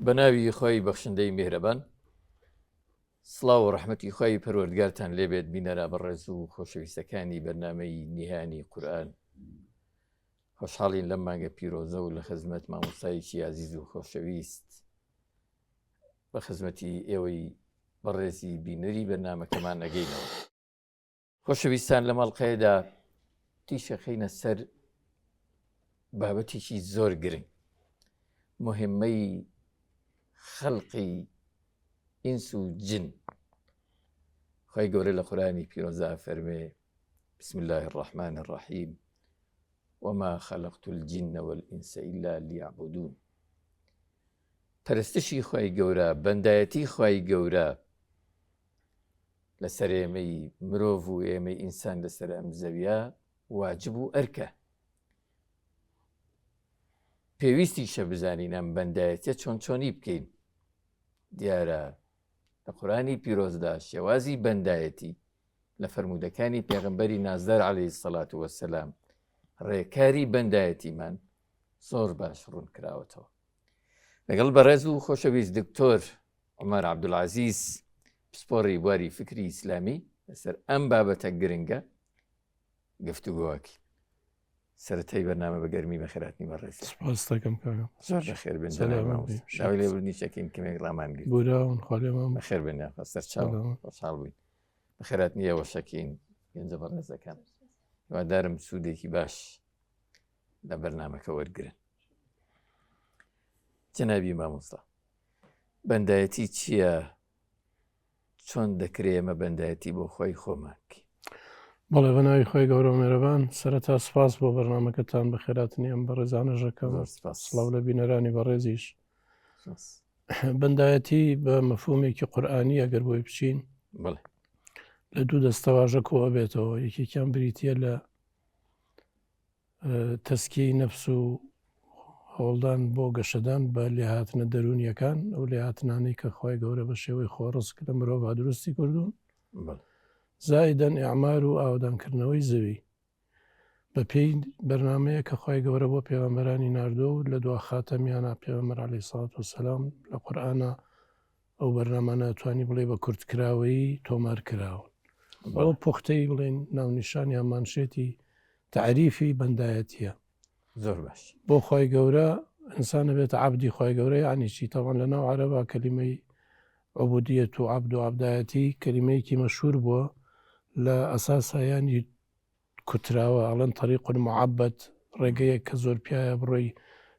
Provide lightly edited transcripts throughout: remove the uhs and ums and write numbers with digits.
بەناوی خوای بەخشندەی میهرەبان. سڵاو و ڕەحمەتی خوای پەروەردگارتان لێبێت بینەرە بەڕێز و خۆشەویستەکانی بەرنامەی نیهانی قورئان. خۆشحاڵین لەم مانگە پیرۆزە و لە خزمەت مامۆستایەکی ئازیز و خۆشەویست بە خزمەتی ئێوەی بەڕێزی بینەری بەرنامەکەمان ئەگەینەوە. خۆشەویستان لەم ئەڵقەیەدا تیشەخەینە سەر بابەتێکی زۆر گرنگ مهمەی خەلقی ئینس و جن خی گەورە لە قورانی پیرۆزا فەرمێ بسم الله الرحمن الرحیم وما خلقت الجن والإنس إلا ليعبدون پەرستشی خی گەورە بەندایەتی خی گەورە لەسەر ئێمەی مرۆڤ و ئێمەی ئینسان لەسەر ئەم زەویە واجب و ئەرکە پێویستیشە بزانین ئەم بەندایەتە چۆن چۆنی بکەین دیارە لە قورانی پیرۆزدا شێوازی بەندایەتی لە فەرموودەکانی پێغمبەری نازدار عليه سەلات وەسەلام ڕێکاری بەندایەتیمان زۆر باش ڕوون کراوەتەوە لەگەڵ بەڕێز و خۆشەویست دکتۆر عومەر عەبدولعەزیز، پسپۆڕی بواری فکری ئیسلامی لەسەر ئەم بابەتە گرنگە گفتوگۆ ئەکەین. سەرەتای بەرنامە بە گەرمی بەخێرهاتنی بەڕێز. سپاس دەکەم کاکە. زۆر بەخێر بێن جەناب مامۆستا. داوای لێبوردنیش ئەکەین کەمێک ڕامان گرت. بوراون خوا لێمان بەخێر بێن یاخوا سەرچاو خۆشحاڵ بووین. بەخێرهاتنی ئێوەش ئەکەین گەنجە بەڕێزەکان. هیوادارم سوودێکی باش لە بەرنامەکە وەرگرن. جەنابی مامۆستا بەندایەتی چییە؟ چۆن دەکرێ ئێمە بەندایەتی بۆ خۆی خۆمان بکەین؟ بەڵێ بە ناوی خۆی گەورە و مێرەبان سەرەتا سپاس بۆ بەرنمەکەتان بە خێراتنی ئەم بەڕێزانە ژەکەم سڵاو لە بینەرانی بەڕێزیش بەندایەتی بە مەفهومێکی قورئانی ئەگەر بۆی بچین بڵێ لە دوو دەستەواژە کۆ ئەبێتەوە یەکێکیان بریتە لە تەزکیەی نەفس و هەوڵدان بۆ گەشەدان بە لێهاتنە دەروونیەکان، ئەو لێهاتنانەی کە خوای گەورە بە شێوەی خۆڕسک لە مرۆڤا دروستی کردوون، زائیدەن ئیعمار و ئاوەدانکردنەوەی زەوی بە پێی بەرنامەیە کە خوای گەورە بۆ پێغەمبەرانی ناردووە و لە دوا خاتەمیانە پێغەمبەر عەلەیهی سڵات وسەلام لە قورئانا ئەو بەرنامانە توانی بڵێ بە کورتکراوەیی تۆمار کراون. ئەوە پوختەی بڵێن ناونیشان یان مانشێتی تەعریفی بەندایەتیە. زۆر باش. بۆ خوای گەورە ئینسان ئەبێتە عەبدی خوای گەورە یەعنی چی؟ تەبعەن لە ناو عەرەبا کەلیمەی عبودیەت و عەبد و عەبدایەتی کەلیمەیەکی مەشهور بووە لە ئەساسا یانی کوتراوە ئەڵێن طریق معبد ڕێگەیەک کە زۆر پیایە بڕۆی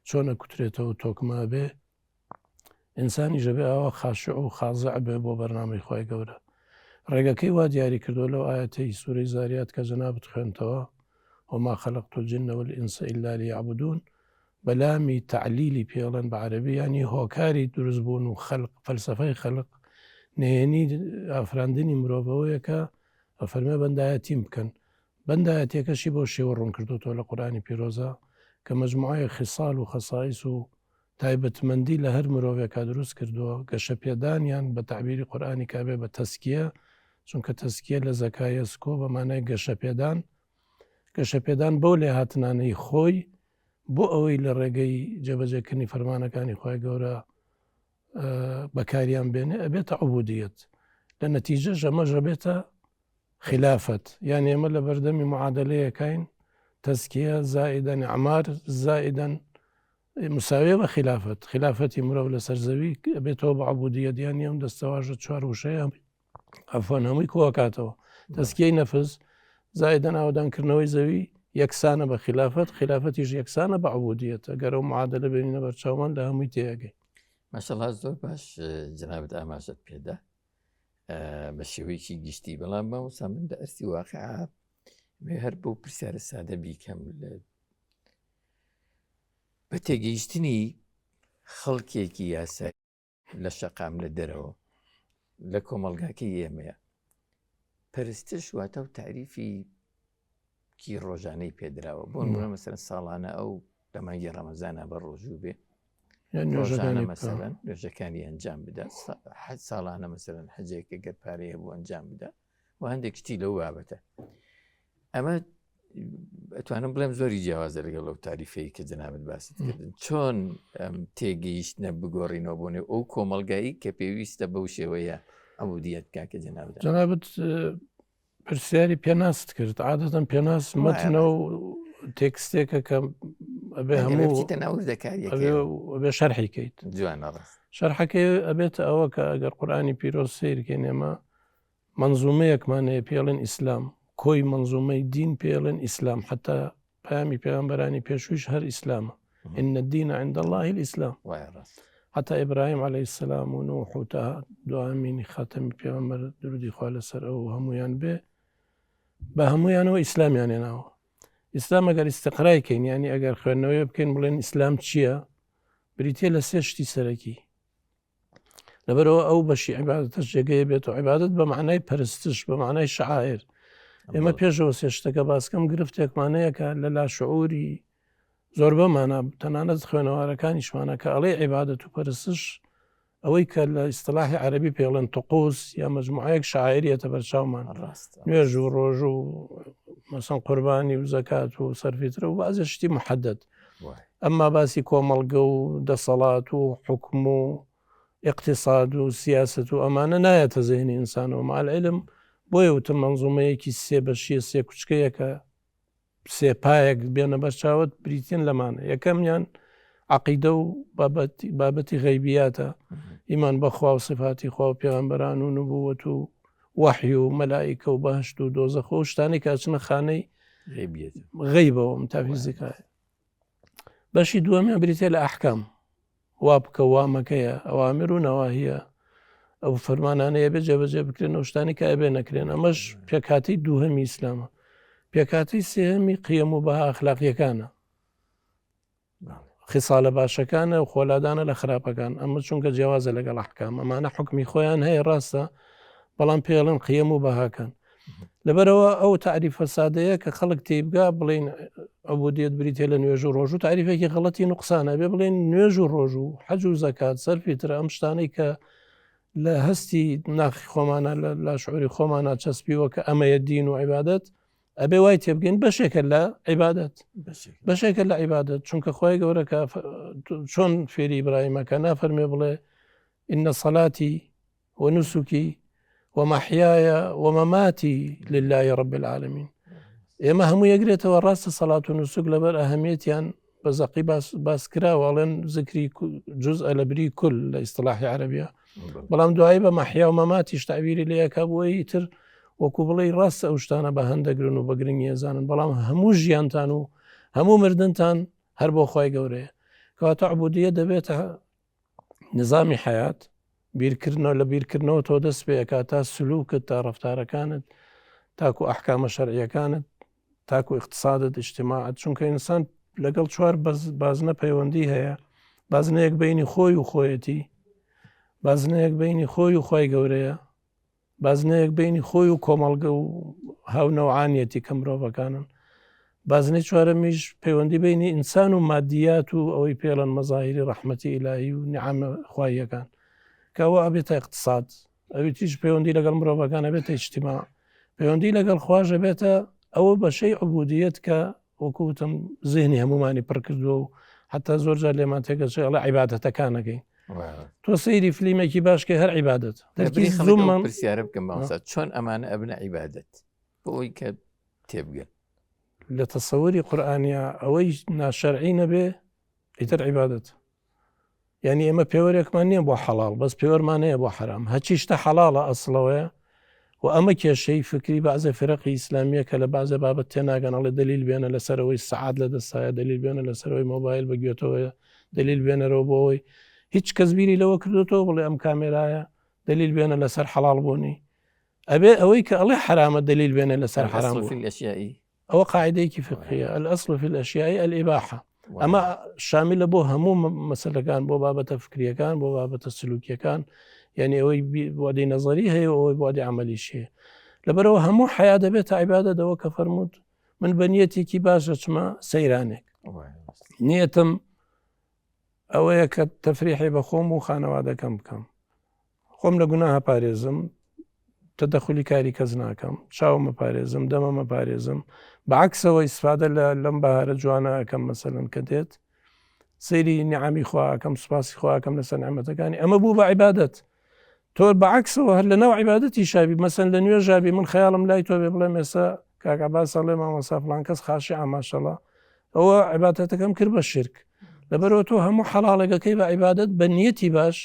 چۆن ئەکوترێتەوە تۆکمە ئەبێ ئینسانیش ئەبێ ئاوا خاشع و خازع بێ بۆ بەرنامەی خوای گەورە. ڕێگەکەی وا دیاری کردووە لەو ئایەتەی سورەی زاریات کە جەنابت خوێندتەوە، وما خلقت الجن والانس الا لیعبدون، بە لامی تەعلیلی پێ ئەڵێن بە عەرەبی یانی هۆکاری دروست بوون و خەلق فەلسەفەی خەلق نهێنی ئافراندنی مرۆڤ ئەوەیە کە ئەفەرمێ بەندایەتیم بکەن بەندایەتیەکەشی بەو شێوە ڕوون کردۆتەوە لە قورئانی پیرۆزا کە مەجموعەیەک خیسال و خەسائیس و تایبەتمەندی لە هەر مرۆڤێکا دروست کردووە، گەشەپێدانیان بە تەعبیری قورئانی کە ئەبێ بە تەزکیە، چونکە تەزکیە لە زەکا یەزکۆ بە مانای گەشەپێدان، گەشەپێدان بەو لێهاتنانەی خۆی بۆ ئەوەی لە ڕێگەی جێبەجێکردنی فەرمانەکانی خوای گەورە بەکاریان بێنێ ئەبێتە عبودیەت، لە نەتیجەش ئەمەش ئەبێتە خلافەت، یان ئێمە لە بەردەمی معادلەیەکاین تەزکیە زائیدەن ئەعمار زائیدەن مساویە بە خیلافەت، خیلافەتی مرۆڤ لەسەر زەوی ئەبێتەوە بە عبودیەت یانی ئەم دەستەواژە چوار وشەیە عەفوەن هەمووی کۆکاتەوە تەزکیەی نەفس زایدەن ئاوەدانکردنەوەی زەوی یەکسانە بە خیلافەت خیلافەتیش یەکسانە بە عبودیەت ئەگەر ئەو معادلە بێنینە بەرچاومان لە هەمووی تێئەگەین. ماشاءاللە زۆر باش جەنابت ئاماژەت پێدا بە شێوەیەکی گشتی بەڵام مامۆستا من لە ئەرسی واقع هەر بەو پرسیارە سادە بیکەم لە بە تێگەیشتنی خەڵکێکی یاسایی لە شەقام لە دەرەوە لە کۆمەڵگاکەی ئێمەیە پەرستش واتە و تاریفی کی ڕۆژانەی پێدراوە بۆ نمونە مەسەرەن ساڵانە ئەو لە مانگی ڕەمەزانە بە ڕۆژوو بێ ڕۆژانە مەسەرەن نوێژەکانی ئەنجام بدە حەج ساڵانە مەسەرەن حەجێک گەر پارەیە بۆ ئەنجام بدە و هەندێک شتی لەو بابەتە ئەمە. ئەتوانم بڵێم زۆری جیاوازە لەگەڵ ئەو تاریفەی کە جەنابت باست کردن چۆن ئەم تێگەیشتنە بگۆڕینەوە بۆ نێو ئەو کۆمەڵگایی کە پێویستە بەو شێوەیە عبودیەت بکا کە جەنابت جەنابت پرسیاری پێناست کرد عادەتەن پێناس مەتنە و تێکستێکە کە ئەبێ هەموو ئەبێ شەرحی کەیت جوانە ڕاست شەرحەکەی ئەبێتە ئەوە کە ئەگەر قورئانی پیرۆز سەیرکەین ئێمە مەنزومەیەکمان هەیە پێڵێن ئیسلام کۆی مەنزومەی دین پێڵێن ئیسلام حتا پەیامی پەیامبەرانی پێشوویش هەر ئیسلامە إن الدين عند الله الإسلام حتا ئیبراهیم علیه السلام و نوح و تا دوامینی خاتەمی پێغەمبەر درودی خوا لەسەر ئەو هەمویان بێ بە هەمویانەوە ئیسلامیان هێناوە ئیسلام ئەگەر ئیستقرای کەین ینی ئەگەر خوێندنەوەی بکەین بڵێن ئیسلام چییە بریتە لە سێ شتی سەرەکی لەبەرەوە ئەو بەشی عیبادەتەش جێگەیە بێت و عیبادەت بە معنای پەرستش بە معنای شعائر ئێمە پێشەوە سێ شتەکە باسکەم گرفتێکمانەیە کە لە لاشعوری زۆربەمانە تەنانەت خوێنەوارەکانیشمانە کە ئەڵێ عیبادەت و پەرستش ئەوەی کە لە ئیسلاحی عەربی پێڵێن طقوس یا مجموعەیەک شعائریەتە بەرچاومان ڕاست نوێژ و ڕۆژ و مەسەن قوربانی و زەکات و سەرفیترە و بازێ شتی محدد ئەمما باسی کۆمەڵگە و دەسەڵات و حوکم و ئیقتیساد و سیاسەت و ئەمانە نایەتە زهنی ئینسانەوە مع العلم بۆیە وتم مەنزومەیەکی سێ بەشیە سێ کوچکەیەکە سێ پایەک بێنە بەرچاوت بریتین لەمانە یەکەمیان عقیدە و بابەتی غەیبیاتە ئیمان بەخوا و صفاتی خوا و پێغەمبەران و نبووەت و وەحی و مەلائیکە و بەهشت و دۆزەخ و شتانی کە ئەچنە خانەی غەیبەوە متافیزیکایە بەشی دووەمیان بریتە لە ئەحکام وا بکە وا مەکەیە ئەوامر و نەواهیە ئەو فەرمانانەیە بێ جێبەجێ بکرێن ئەو شتانی کە ئەبێ نەکرێن ئەمەش پێکاتی دووهەمی ئیسلامە پێکاتی سێهەمی قیەم و بەها ئەخلاقیەکانە خیسالە باشەکانە و خۆلادانە لە خراپەکان ئەمە چونکە جیاوازە لەگەڵ ئەحکام ئەمانە حکمی خۆیان هەیە ڕاستە بەڵام پێڵن قیەم و بەهاکان لەبەرەوە ئەو تعریفە سادەیە کە خەڵک تێبگا بڵین عبودیت بریتە لە نوێژ و ڕۆژ و تعریفێکی غەڵەتی نقصانە بێ بڵێن نوێژ و ڕۆژ و حەج و زەکات سەرفی تر ئەم شتانەی کە لە هەستی ناخی خۆمانە لە لاشعوری خۆمانە چەسپیوە کە ئەمەیە دین و عیبادەت ئەبێ وای تێبگەین بەشێکە لە عیبادەت بەشێکە لە عیبادەت چونکە خی گەورە کە چۆن فێری ئیبراهیمەکە نافەرمێ بڵێ إن صلاتي ونسكي ومحياي ومماتي لله رب العالمين ئێمە هەموو یەگرێتەوە ڕاستە سەڵات و نوسک لەبەر ئەهمیەتیان بە زەقی باس کراوە ئەڵێن زکری جزء لە بری کل لە ئیسلاحی عەربیە بەڵام دوایی بە مەحیا و مەماتیش تعبیری لەکە بۆی تر وەکو بڵێ ڕاستە ئەو شتانە بە هەندەگرن و بە گرنگی ئەزانن بەڵام هەموو ژیانتان و هەموو مردنتان هەر بۆ خی گەورەیە کەواتە عبودیە دەبێتە نظامی حیات بیرکردنەوە لە بیرکردنەوە تۆ دەست پێکا تا سلوکت تا ڕفتارەکانت تاکو ئەحکامە شەرعیەکانت تاکو اقتصادت اجتماعت چونکە ئینسان لەگەڵ چوار بازنە پەیوەندی هەیە بازنەیەک بینی خۆی و خۆیەتی بازنەیەک بینی خۆی و خی گەورەیە بازنەیەک بینی خۆی و کۆمەڵگە و هاونەوعانیەتی کە مرۆڤەکانن بازنەی چوارەمیش پەیوەندی بینی ئینسان و مادیات و ئەوەی پێڵەن مەزاهیری ڕەحمەتی ئیلاهی و نیعامە خواییەکان کە ئەوە ئەبێتە اقتصاد ئەوی تیش پەیوەندی لەگەڵ مرۆڤەکان ئەبێتە ئیجتیماع پەیوەندی لەگەڵ خواش ئەبێتە ئەوە بەشەی عبودیەت کە وەکو وتم زیهنی هەمومانی پڕ کردووە و حتا زۆر جار لێمان تێکەچێ ئەڵێ عیبادەتەکانەکەی تۆ سەیری فلیمێکی باشکەی هەر عیبادەت زوومان پرسیارە بکەم مامۆستا چۆن ئەمانە ئەبنە عیبادەت بۆ ئەوەی کە تێبگەن لە تەسەوری قورئانیا ئەوەی ناشەرعی نەبێ ئیتر عیبادەت یعنی ئێمە پێوەرێکمان نییە بۆ حەڵاڵ بەس پێوەرمان هەیە بۆ حەرام هەچی شتە حەڵاڵە ئەسڵەوەیە و ئەمە کێشەی فکری بەعزێ فرەقی ئیسلامیە کە لە بەعزێ بابەت تێناگەن ئەڵێ دەلیل بێنە لەسەرەوەی سەعات لە دەستایە دەلیل بێنە لەسەرەوەی مۆبایل بە گوێتەوەیە دەلیل بێنەرەوە بۆ ئەوەی هیچ کەس بیری لەوە کردوتەوە بڵێ ئەم کامێرایە دەلیل بێنە لەسەر حەڵاڵ بوونی ئەبێ ئەوەی کە ئەڵێ حرامە دەلیل بێنە لەسەر حرام ئەوە قاعدەیەکی فقهیە الأصل في الأشياء الإباحة ئەمە شاملە بۆ هەموو مەسلەکان بۆ بابەتە فکریەکان بۆ بابەتە سلوکیەکان یعنی ئەوەی بوادی نەزەری هەیە ئەوەی بوادی عملیش هەیە لەبەرەوە هەموو حیا دەبێت عیبادە دەوە کە فەرمووت من بە نیەتێکی باش دەچمە سەیرانێک نیەتم ئەوەیە کە تەفریحی بە خۆم و خانەوادەکەم بکەم خۆم لە گوناهە پارێزم تەدەخولی کاری کەس ناکەم چاومە پارێزم دەمەمە پارێزم بەعەکسەوە ئیسفادە لە لەم بەهارە جوانە ئەکەم مەسەلەن کە دێت سەیری نیعامی خوا ئەکەم سوپاسی خوا ئەکەم لەسەر نیعمەتەکانی ئەمە بوو بە عیبادەت تۆ بەعەکسەوە هەر لەناو عیبادەتی شابی مەسەن لە نوێژابی من خەیاڵم لای تۆ بێ بڵێم ئێستا کاک عەباس ئەڵێ مامۆستا فڵان کەس خاشعە ماشەڵا ئەوە عیبادەتەکەم کرد بە شرک لەبەرەوە تۆ هەموو حەڵاڵێکەکەی بە عیبادەت بە نیەتی باش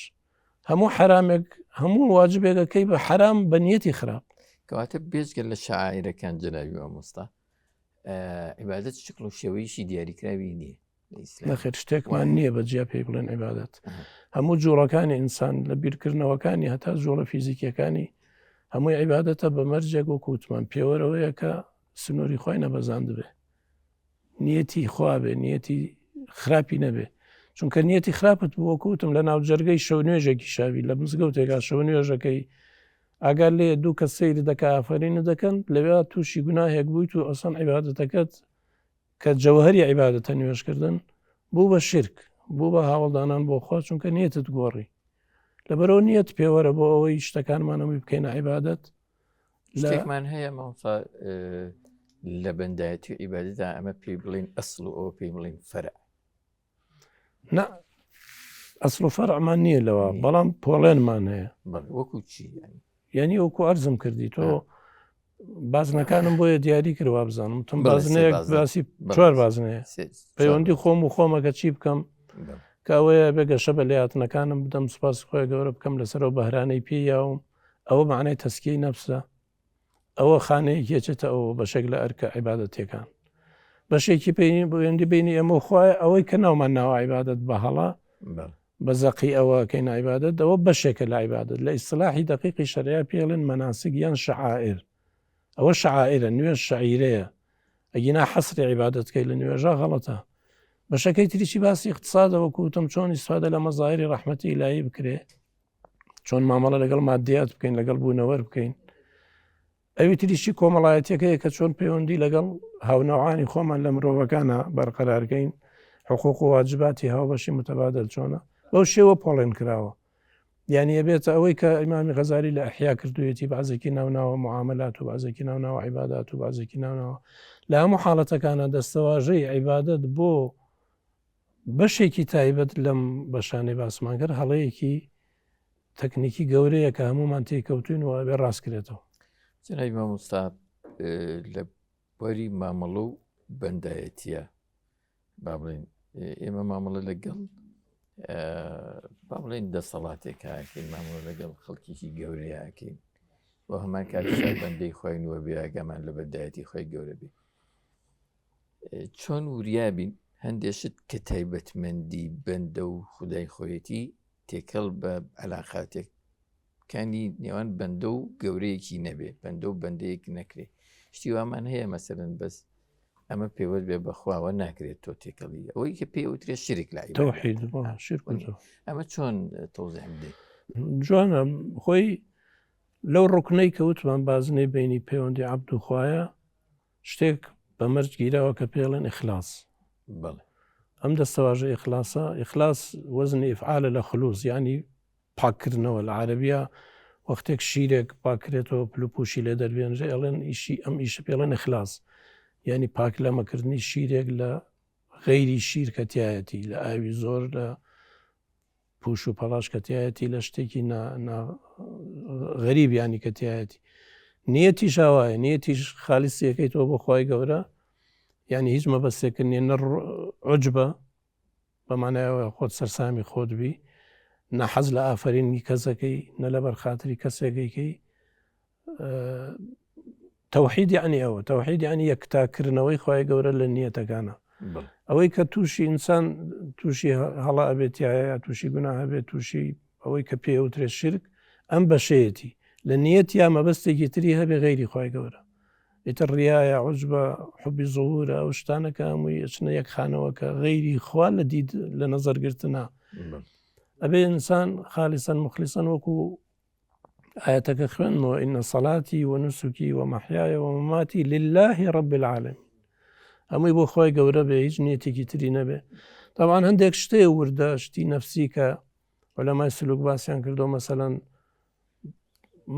هەموو حەرامێک هەموو واجبێکەکەی بە حەرام بە نیەتی خراپ. کەواتە بێجگە لە شەعائیرەکان جەنابی مامۆستا عیبادەت شکڵ و شێوەیەکی دیاریکراوی نییە نەخێر شتێکمان نییە بە جیا پێی بڵێن عیبادەت هەموو جوڵەکانی ئینسان لە بیرکردنەوەکانی هەتا جوڵە فیزیکیەکانی هەمووی عیبادەتە بە مەرجێک وەکو وتمان پێوەرەوەیە کە سنووری خۆی نەبەزاندبێ نیەتی خوا بێ نیەتی خراپی نەبێ چونکە نیەتی خراپت بوو وەکو وتم لە ناو جەرگەی شەو نوێژێکی شاوی لە مزگەوتێکا شەو نوێژەکەی ئاگا لێ دوو کە سەیر دەکا ئافرینە دەکەن لەوێ تووشی گوناهێک بوویت و ئەسان عیبادەتەکەت کە جەوهری عیبادەتە نوێژکردن بوو بە شرک بوو بە هاوڵدانان بۆ خوا چونکە نیەتت گۆڕی لەبەرەوە نیەت پێوەرە بۆ ئەوەی شتەکانمان هەمووی بکەینە عیبادەت شتێکمان هەیە مامۆستا لە بەندایەتی و عیبادەتدا ئەمە پێی بڵین ئەسڵ و ئەوە پێی بڵین فەرع نا ئەسڵ و فەرعمان نییە لەوە بەڵام پۆڵێنمان هەیە وەکو چی یعنی وەکو ئەرزم کردی تۆ بازنەکانم بۆیە دیاری کرد وابزانم تم بازنەیەک باسی چوار بازنەیە پەیوەندی خۆم و خۆمەکە چی بکەم کە ئەوەیە بێ گەشە بە لێهاتنەکانم بدەم سوپاس خۆی گەورە بکەم لەسەرەوە بەهرانەی پێ یاوم ئەوە مەعنای تەزکیەی نەفسە، ئەوە خانەیەکی ئەچێتە ئەوە بەشێک لە ئەرکە عیبادەتیەکان. بەشێکی پەیوەندی بینی ئێمە و خوایە ئەوەی کە ناومان ناوە عیبادەت بە هەڵە بە زەقی ئەوە کەین عیبادەت ئەوە بەشێکە لە عیبادەت لە ئیسلاحی دەقیقی شەرعە پێڵێن مەناسک یان شعائر ئەوە شعائرە نوێژ شعیرەیە ئەگینا حەسری عیبادەتکەی لە نوێژا غەڵەتە بەشەکەی تریشی باسی اقتصادە وەکو وتم چۆن ئیسفادە لە مەزاهری ڕەحمەتی ئیلاهی بکرێ چۆن مامەڵە لەگەڵ مادیات بکەین لەگەڵ بوونەوەر بکەین ئەوی تریشی کۆمەڵایەتەکەیە کە چۆن پەیوەندی لەگەڵ هاونەوانی خۆمان لە مرۆڤەکانە بەرقەرارکەین حقوق و واجباتی هاوبەشی متبادل چۆنە بەو شێوە پۆڵێن کراوە یعنی ئەبێتە ئەوەی کە ئیمامی غەزالی لە ئەحیا کردوێتی بازێکی ناوناوە معاملات و بازێکی ناوناوە عیبادات و بازێکی ناوناوە لە هەموو حاڵەتەکانە دەستەواژەی عیبادەت بۆ بەشێکی تایبەت لەم بەشانەی باسمان کرد هەڵەیەکی تەکنیکی گەورەیە کە هەمومان تێکەوتوین و ئەبێ ڕاستکرێتەوە. جەنابی مامۆستا لە بواری مامەڵە و بەندایەتیە با بڵێن ئێمە مامەڵە لەگەڵ با بڵێن دەسەڵاتێکاکەین مامەڵە لەگەڵ خەڵکیی گەورەیەکەین و هەمان کاتیشا بەندەی خۆین وە بێ ئاگامان لە بەندایەتی خۆی گەورە بێ چۆن وریا بین هەندێ شت کە تایبەتمەندی بەندە و خودای خۆیەتی تێکەڵ بە علاقاتێک کانی نێوان بەندە و گەورەیەکی نەبێ بەندە و بەندەیەک نەکرێ شتی وامان هەیە مەسەرن بەس ئەمە پێوەست بێ بەخواوە ناکرێت تۆ تێکەڵی ئەوەی کە پێ وترێ شرک لای تەوحید شرک ئەمە چۆن تەوزیح بدەیت جوانە خۆی لەو ڕکنەی کەوتمان بازنەی بینی پەیوەندی عەبد و خوایە شتێک بە مەرج گیراوە کە پێڵێن ئیخلاص. بەڵێ. ئەم دەستەواژە ئیخلاسە، ئیخلاص وەزنی ئیفعالە لە خلوص یانی پاککردنەوە، لە عەرەبییا وەختێک شیرێک پاککرێتەوە پل و پوشی لێ دەربێنرێ ئەڵێن ئیشی ئەم ئیشە پێڵێن ئیخلاص یانی پاک لەمەکردنی شیرێک لە غەیری شیر کە تیایەتی لە ئاوی زۆر لە پوش و پەڵاش کە تیایەتی لە شتێکی غەریب ینی کە تیایەتی نیەتیش ئاوایە نیەتیش خالیسیەکەی تۆ بۆ خوای گەورە یعنی هیچ مەبەستێکە نیە نە عجبە بەمانایەوە خۆت سەرسامی خۆت بی نە حەز لە ئافرینی کەسەکەی نە لەبەر خاتری کەسێکەکەی تەوحید یعنی ئەوە تەوحید یعنی یەکتاکردنەوەی خوای گەورە لە نیەتەکانە ئەوەی کە تووشی ئینسان تووشی هەڵە ئەبێت یا تووشی گونا هەبێت تووشی ئەوەی کە پێ وترێت شرک ئەم بەشەیەتی لە نیەت یا مەبەستێکی تری هەبێ غەیری خوای گەورە ئیتر ڕیایە عجبە حبی ظهورە ئەو شتانە کە هەمووی ئەچنە یەک خانەوە کە غەیری خوا لە دید لە نەزەرگرتنە ئەبێ ئینسان خالیسەن مخلیسەن وەکو ئاەتەکە خوێندمەوە إن صلاتي ونسكي ومحياي ومماتي لله رب العالمين هەمووی بۆ خۆی گەورە بێ هیچ نیەتێکی تری نەبێ طبعا هەندێک شتێ وردە شتی نەفسی کە علەمای سلوک باسیان کردو مەسەلەن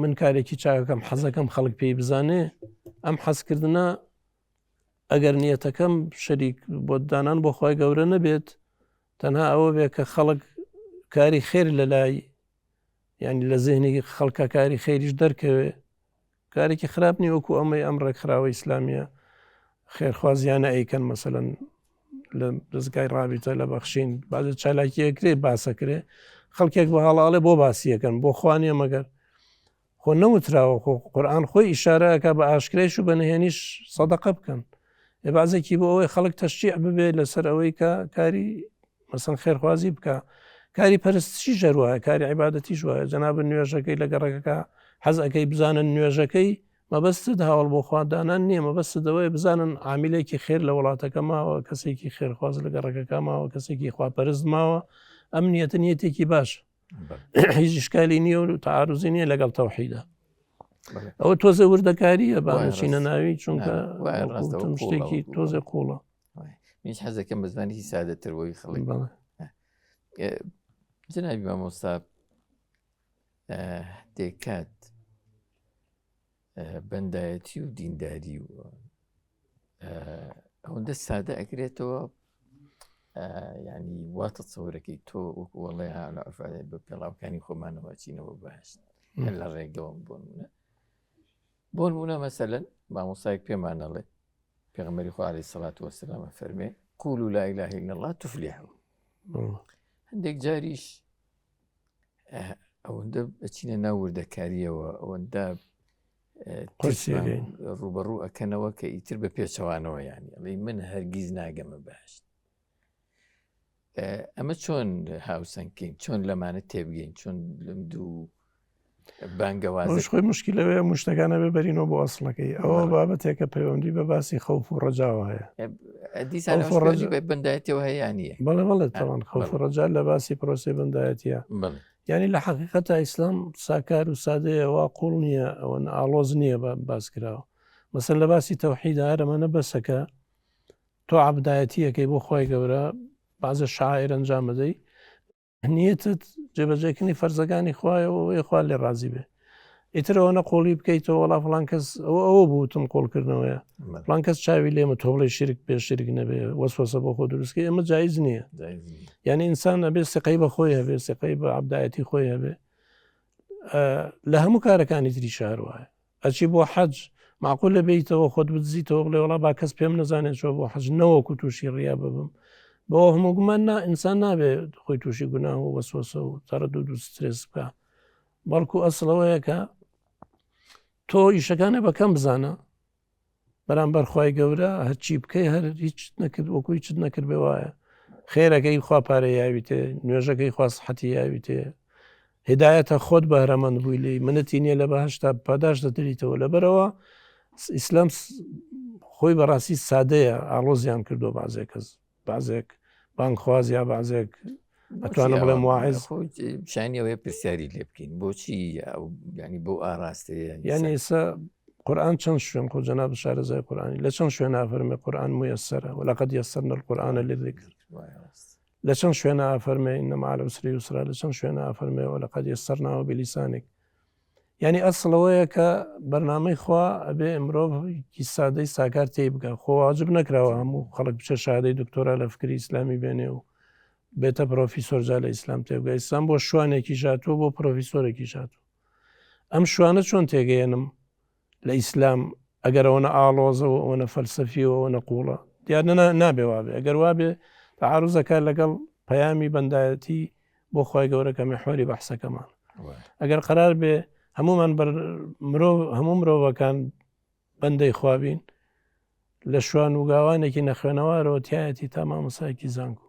من کارێکی چاکەکەم حەزەکەم خەڵک پێی بزانێ ئەم حەزکردە. ئەگەر نیەتەکەم شەریک بۆ دانان بۆ خوای گەورە نەبێت تەنها ئەوە بێ کە خەڵک کاری خێر لە لای یعنی لە زهنی خەڵکە کاری خێریش دەرکەوێ کارێکی خراپ نی وەکو ئەمەی ئەم ڕێکخراوە ئیسلامیە خێرخوازیانە ئەیکەن مەسەلەن لە دەستگای ڕابیتە لە بەخشین بازە چالاکیەکرێ باسەکرێ خەڵکێک بە هەڵاڵێ بۆ باسیەکەن بۆ خوانیە مەگەر خۆ نەوتراوە خۆ قورآن خۆی ئیشارەکە بە ئاشکرایش و بە نهێنیش سەدەقە بکەن ئێ بازێکی بۆ ئەوەی خەڵک تەشجیع ببێ لەسەر ئەوەی کە کاری مەسەن خێرخوازی بکە کاری پەرستشی ژەروایە کاری عیبادەتیش وایە جەنابن نوێژەکەی لە گەڕەکەکە حەز ئەەکەی بزانن نوێژەکەی مەبەستت هاوڵ بۆ خوادانان نییە مەبەستت ئەوەیە بزانن عامیلێکی خێر لە وڵاتەکە ماوە کەسێکی خێرخواز لە گەڕەکەکە ماوە کەسێکی خواپەرست ماوە ئەم نیەتە نیەتێکی باش هیچ ئشکالی نییە و تعارزی نییە لەگەڵ تەوحیدا ئەوە تۆزە وردەکاریە با نچینە ناوی چونکە شتێکی تۆزە قوڵە منیش حەزەکەم بە زمانێکی سادەتر بۆی خەڵک جەنابی مامۆستا دێکات بەندایەتی و دینداری و ئەوەندە سادە ئەکرێتەوە ینی وا تەسەورەکەی تۆ وەکو وەڵێ بە پێڵاوکانی خۆمانەوە چینەوە بەهشت هەر لە ڕێگەوەم بۆ نمونە بۆ نمونە مەسەلەن مامۆسایەک پێمان ئەڵێ پێغەمبەری خوا عەلەیهی سەڵات وەسەلام فەرمێ قولوا لا إله إلا الله تفلحوا هەندێک جاریش ئەوەندە بچینە ناو وردەکاریەوە ئەوەندە ڕوبەڕوو ئەکەنەوە کە ئیتر بە پێچەوانەوە ینی ئەڵێ من هەرگیز ناگەمە بەهشت ئەمە چۆن هاوسەنگکەین چۆن لەمانە تێبگەین چۆن لەم دوو بانگەواز خۆی مشکلەوەی مشتەکانە بێ بەرینەوە بۆ ئەسڵەکەی ئەوە بابەتێکە پەیوەندی بە باسی خەوف و ڕەجاوە هەیە بەندایەتەوە هەیە نیە بەڵێ بەڵێ تاوان خەوف و ڕەجا لە باسی پرۆسی بەندایەتە یعنی لە حقیقەتە ئیسلام ساکار و سادەیە وا قوڵ نییە ئەوە ئاڵۆز نییە بە باس کراوە مەسەر لە باسی تەوحیدا هەرەمانە بەسەکە تۆ عەبدایەتیەکەی بۆ خوای گەورە بەعزە شعائر ئەنجام بدەی نیەتت جێبەجێکردنی فەرزەکانی خوایە و ئەوەی خوا لێ ڕازی بێ ئیتر ئەوە نەقۆڵی بکەیتەوە وەڵا فڵان کەس ئەوە ئەوە بوتم قۆڵکردنەوەیە فڵان کەس چاوی لێمە تۆ بڵێ شرک بێ شرک نەبێ وەسوەسە بۆ خۆ دروستکەی ئەمە جایز نییە یعنی ئینسان ئەبێ سقەی بە خۆی هەبێ سقەی بە عەبدایەتی خۆی هەبێ لە هەموو کارەکانی تری شار وایە ئەچی بۆ حەج مەعقولە بێیتەوە خۆت بدزیتەوە بڵێ وەڵا با کەس پێم نەزانێت چۆ بۆ حەج نەوەکو تووشی ڕیا ببم بەوە هەموو گومان نا ئینسان نابێ خۆی تووشی گوناه و وەسوەسە و تەڕەدود و سترێس بکە بەڵکو ئەسڵەوەیە کە تۆ ئیشەکانە بەکەم بزانە بەرامبەر خوای گەورە هەرچی بکەی هەر هیچ نەکرد وەکو هیچت نەکرد بێ وایە خێرەکەی خوا پارە یاویتێ نوێژەکەی خوا سحەتی یاویتێ هدایەتە خۆت بەهرەمەند بووی لێی منەتی نییە لە بەهشتا پاداش دەدریتەوە لەبەرەوە ئیسلام خۆی بەڕاستی سادەیە ئاڵۆزیان کردو بازێک کەس بازێک بانگخواز یا بازێک ئەتوانم بڵێم واعظ شانی ئەوەیە پرسیاری لێ بکەین بۆچی ینی بۆ ئاراستەیە یعنی ئێستا قورآن چەند شوێن خۆ جەناب شارەزای قورآانی لە چەند شوێن نافەرمێ قورآن میسرە ولقد يسرنا القرآن للذكر لە چەند شوێنە ئافەرمێ إن مع العسر يسرا لە چەند شوێنە ئافەرمێ ولقد يسرناه بلسانك یعنی ئەسڵ ئەوەیە کە بەرنامەی خوا ئەبێ مرۆڤ سادەی ساکار تێی بگە خۆ واجب نەکراوە هەموو خەڵک بچە شادەی دکتۆرا لە فکری ئیسلامی بێنێ و بێتە پرۆفیسۆر جا لە ئیسلام تێبگە ئیسلام بۆ شوانێکی ژاتوە بۆ پرۆفیسۆرێکی ژاتوە ئەم شوانە چۆن تێگەیەنم لە ئیسلام ئەگەر ئەوەنە ئاڵۆزە و ئەوەنە فەلسەفی و ئەوەنە قوڵە دیار نابێ وابێ ئەگەر وابێ تەعاروزەکە لەگەڵ پەیامی بەندایەتی بۆ خوای گەورە کە میحوەری بەحسەکەمان ئەگەر قەرار بێ هەمومان بەر مرۆڤ هەموو مرۆڤەکان بەندەی خوابین لە شوان و گاوانێکی نەخوێنەوارەوە تایەتی تا مامۆسایەکی زانکۆ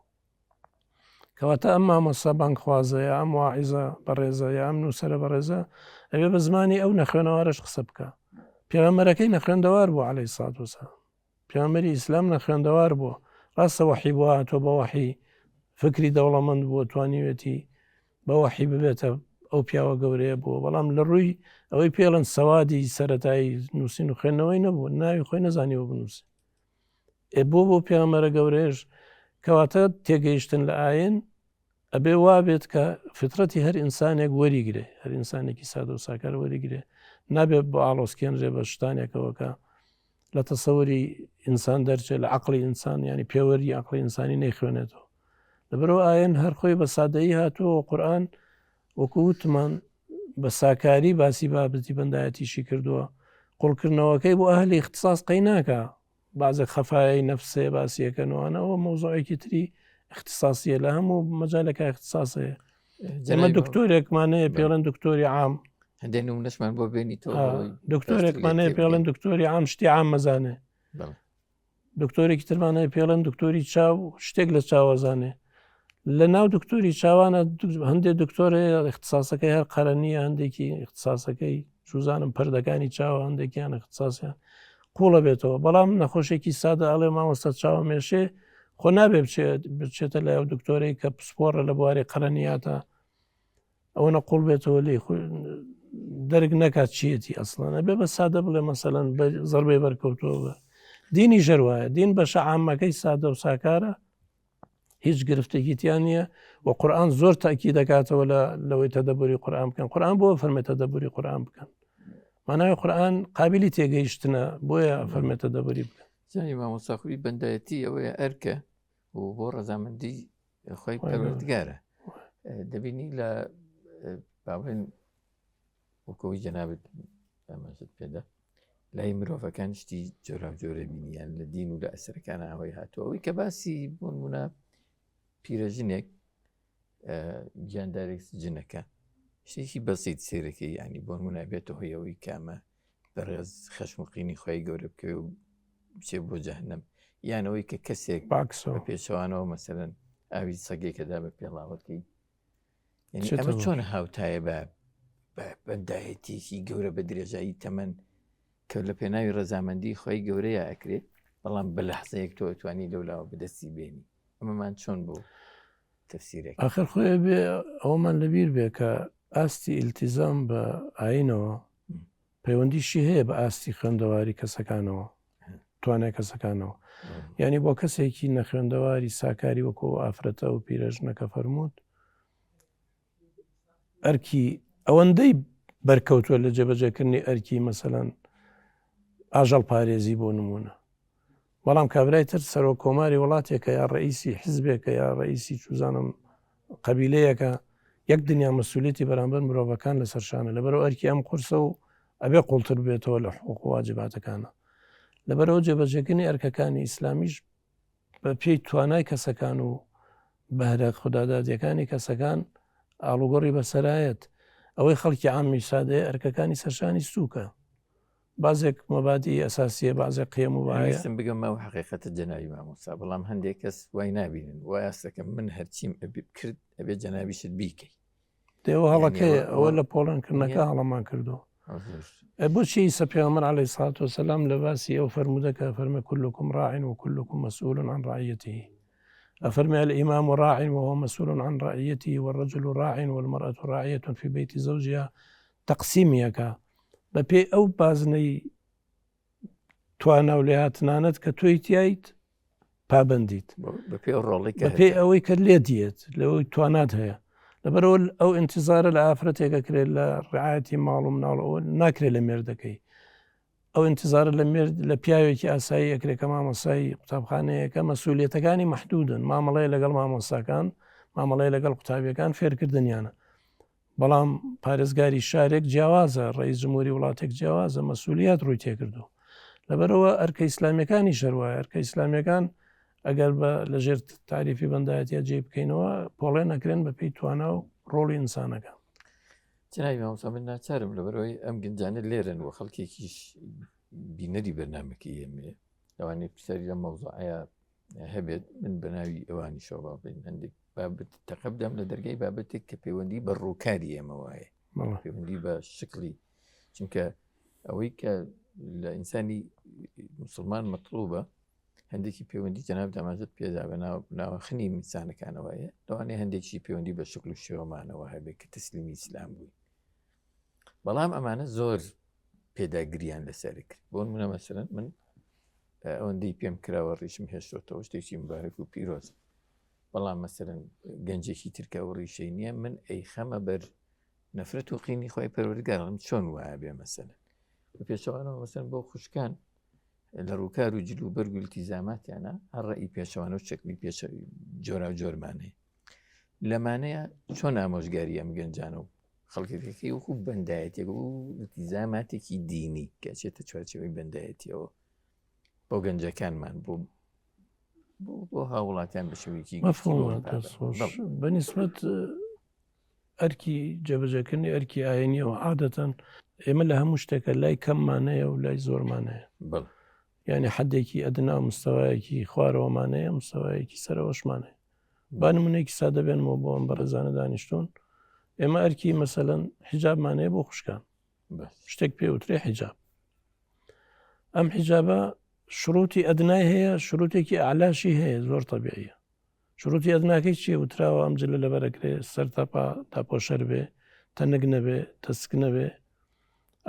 کەواتە ئەم مامۆستا بانگخوازە یا ئەم واعیزە بەڕێزە یا ئەم نووسەرە بەڕێزە ئەبێ بە زمانی ئەو نەخوێنەوارەش قسە بکە پێغەمبەرەکەی نەخوێندەوار بوو عەلەیهی سڵات وسلام پێغەمبەری ئیسلام نەخوێندەوار بووە ڕاستە وەحی بووە هاتووە بە وەحی فکری دەوڵەمەند بووە توانیوێتی بە وەحی ببێتە ئەو پیاوە گەورەیە بووە بەڵام لە ڕووی ئەوەی پێڵن سەوادی سەتایی نووسین و خوێندنەوەی نەبوو ناوی خۆی نەزانیوە بنووسێ ئێ بۆ بۆ پێغەمبەرە گەورەیەش کەواتە تێگەیشتن لە ئاین ئەبێ وابێت کە فطرەتی هەر ئینسانێک وەریگرێ هەر ئینسانێکی سادە و ساکار وەریگرێ نابێت بۆ ئاڵۆسکێنرێ بە شتانێکەوە کە لە تەسەوری ئینسان دەرچێت لە عقلی ئینسان ینی پێوەری عقلی ئینسانی نەیخوێنێتەوە لەبەرەوە ئاەن هەر خۆی بە سادەیی هاتووە قورآن وەکو وتمان بە ساکاری باسی بابەتی بەندایەتیشی کردووە قوڵکردنەوەکەی بۆ ئەهلی اختصاص قەی ناکا بازێک خەفایەی نەفسێ باسیەکەنەوەنەوە مەوزوعێکی تری اختصاسیە لە هەموو مەجالەکە اختصاص هەیە ئێمە دکتۆرێکمان هەیە پێڵێن دکتۆری عام هەندێک نمونەشمان بۆ بێنی تۆ دکتۆرێکمان هەیە پێڵێن دکتۆری عام شتی عام مەزانێ دکتۆرێکی ترمان هەیە پێڵێن دکتۆری چاو شتێک لە چاوەزانێ لە ناو دکتۆری چاوانە هەندێک دکتۆر هەیە اختصاسەکەی هەر قەرەنیە هەندێکی اختصاسەکەی چوزانم پردەکانی چاوە هەندێکیان اختصاسیان قوڵە بێتەوە بەڵام نەخۆشێکی سادە ئەڵێ مامۆستا چاوە مێشێ خۆ نابێ بچێتە لای ئەو دکتۆرەی کە پسپۆڕە لە بواری قەرەنیاتە ئەوەنە قوڵ بێتەوە لێی خۆ دەرک نەکات چیەتی ئەسڵەن ئەبێ بە سادە بڵێ مەسەلەن زەربەی بەرکەوتەوە بە دینی ژەر وایە دین بەشە عامەکەی سادە و ساکارە هیچ گرفتێکی تیا نییە و قورآن زۆر تاکی دەکاتەوە لە لەوەی تەدەبوری قورآن بکەن قورآن بۆ فەرمێ تەدەبوری قورآن بکەن مانای قورآن قابلی تێگەیشتنە بۆیە فەرمێ تەدەبوری بکەن زانی مامۆساخوری بەندایەتی ئەوەیە ئەرکە و بۆ ڕەزامەندی خۆی پەروەردگارە دەبینی لە باڵێن وەکەوەی جەنابەت ئاماژت پێدا لای مرۆڤەکان شتی جۆراوجۆرە بینیان لە دین و لە ئەسەرەکان ئەوەی هاتووە ئەوەی کە باسی بۆنمونە پیرەژنێک گیاندارێک جنەکە شتێکی بەسیت سێرەکەی ینی بۆ نمونە بێتە هۆی ئەوەی کامە بەڕێز خەشم و قینی خۆی گەورە بکەوێ و بچێ بۆ جەهنم یانەوەی کە کەسێک باکسەوە بە پێچەوانەوە مەسەرەن ئاوی سەگێکەدا بە پێڵاوەکەی یعنی ئەمە چۆن هاوتایە بە بەندایەتێکی گەورە بە درێژایی تەمەن کە لە پێناوی ڕەزامەندی خۆی گەورەیە ئەکرێ بەڵام بە لەحزەیەک تۆ توانی لەولاوە بەدەستی بێنی ئەمەمان چۆن بوو تەفسیرێک ئاخر خۆی بێ ئەومان لەبیر بێ کە ئاستی ئیلتیزام بە ئاینەوە پەیوەندیشی هەیە بە ئاستی خوێندەواری کەسەکانەوە توانای کەسەکانەوە یعنی بۆ کەسێکی نەخوێندەواری ساکاری وەکو ئافرەتە و پیرەژنەکە فەرمووت ئەرکی ئەوەندەی بەرکەوتووە لە جێبەجێکردنی ئەرکی مەسەەن ئاژەڵ پارێزی بۆ نمونە بەڵام کابرای تر سەرۆک کۆماری وڵاتێکە یا ڕئیسی حزبێکە یا ڕئیسی چوزانم قەبیلەیەکە یەک دنیا مەسوولێتی بەرامبەر مرۆڤەکان لەسەر شانە لەبەرەوە ئەرکی ئەم قورسە و ئەبێ قوڵتر بێتەوە لە حقوق و واجباتەکانە لەبەرەوە جێبەجێکردنی ئەرکەکانی ئیسلامیش بە پێی توانای کەسەکان و بەهرە خودادادیەکانی کەسەکان ئاڵوگۆڕی بەسەرایەت ئەوەی خەڵکی عامی سادەیە ئەرکەکانی سەرشانی سووکە بازێک مەبادی ئەساسیە بازێک قێم و وایستم بگەمە و حقیقەتە جەناوی مامۆستا بەڵام هەندێک کەس وای نابینن وای ئاستەکەم من هەرچیم کرد ئەبێ جەنابیشت بیکەی دێوە هەڵەکەی ئەوە لە پۆڵێنکردنەکە هەڵەمان کردو بۆچی ئیسە پێغەمبەر علیه الصلاة والسلام لە باسی ئەو فەرموودە کە فەرمە كلكم راع وكلكم مسؤول عن رعيته أفرمي الإمام راع وهو مسؤول عن رعيته والرجل راع والمرأة راعية في بيت زوجها تقسیمیەکە بە پێی ئەو بازنەی توانا و لێهاتنانەت کە تۆی تایت پابندیت بەپێی ئەوەی کە لێ دیێت لەوەی توانات هەیە لەبەرەوە ئەو انتظارە لە ئافرەتێکە کرێت لە ڕعاەتی ماڵ و مناڵەوە ناکرێت لە مێردەکەی ئەو انتظارە لە مێرد لە پیاوێکی ئاسایی ئەکرێت کە مامۆسای قوتابخانەیەکە مەسوولێتەکانی محدودن مامەڵەیە لەگەڵ مامۆساکان مامەڵەیە لەگەڵ قوتابیەکان فێرکردنیانە بەڵام پارێزگاری شارێک جیاوازە، ڕئیس جمهوری وڵاتێک جیاوازە، مەسئولیات ڕووی تێکردو. لەبەرئەوە ئەرکە ئیسلامیەکانیش هەر وایە، ئەرکە ئیسلامیەکان ئەگەر بە لەژێر تاریفی بەندایەتیا جێی بکەینەوە پۆڵێن ئەکرێن بە پێی توانا و ڕۆڵی ئینسانەکان. جنابی مامۆستا من ناچارم لەبەرئەوەی ئەم گەنجانە لێرەن و خەڵکێکیش بینەری بەرنامەکەی ئێمەیە لەوانەیە پرسیاری لەم مەوزوعەیە هەبێت من بە ناوی ئەوانیشەوە با بڵێین هەندێک بابەت تەقە بدەم لە دەرگای بابەتێک کە پەیوەندی بە ڕووکاری ئێمەوە هەیە پەیوەندی بە شکلی چونکە ئەوەی کە لە ئینسانی مسلمان مەطلوبە هەندێکی پەیوەندی جەناب داماژت پێدا بە ناوەخنی میسانەکانەوە هەیە لەوانەیە هەندێکی پەیوەندی بە شکل و شێوەمانەوە هەبێت کە تەسلیمی ئیسلام بووین بەڵام ئەمانە زۆر پێداگریان لەسەر کرد بۆ منە مەسەرەن من ئەوەندەی پێم کراوە ڕیشم هێشتۆتەوە شتێکی مبارەک و پیرۆز بەڵام مەسەرەن گەنجێکی ترکە و ڕیشەی نییە من ئەیخەمە بەر نەفرەت و قینی خۆی پەروەردگارم چۆن وایە بێ مەسەلەن بە پێچەوانەوە مەسەن بۆ خوشکان. لە ڕووکار و جل و بەرگ و التیزاماتیانە هەر ڕەئی پێچەوانە و چەکلی پێچە جۆرا و جۆرمانەیە لەمانەیە چۆن ئامۆژگاری ئەم گەنجانە و خەڵکەکەی وەکو بەندایەتێک و التیزاماتێکی دینی کە چێتە چوارچێوەی بەندایەتیەوە بۆ گەنجەکانمان بۆ بۆ هاوڵاتیان بە شێوەیەکی بەنیسبەت ئەرکی جێبەجێکردنی ئەرکی ئاینیەوە عادەتەن ئێمە لە هەموو شتێکە لای کەممانەیە و لای زۆرمانەیە یعنی حدێکی ئەدنا مستەوایەکی خوارەوەمانەیە مستەوایەکی سەرەوەشمانەیە با نمونەیەکی سادە بێنمەوە بۆ ئەم بەڕێزانە دانیشتون ئێمە ئەرکی مەسەلەن حیجابمانەیە بۆ خوشکان شتێک پێوترێ حیجاب ئەم حیجابە شروطی ئەدنای هەیە شروطێکی ئالاشی هەیە زۆر طبیعیە شروطی ئەدناکەی چیە وتراوە ئەم جلە لەبەرەکرێ سەر تاپا داپۆشەر بێ تەنک نەبێ تەسک نەبێ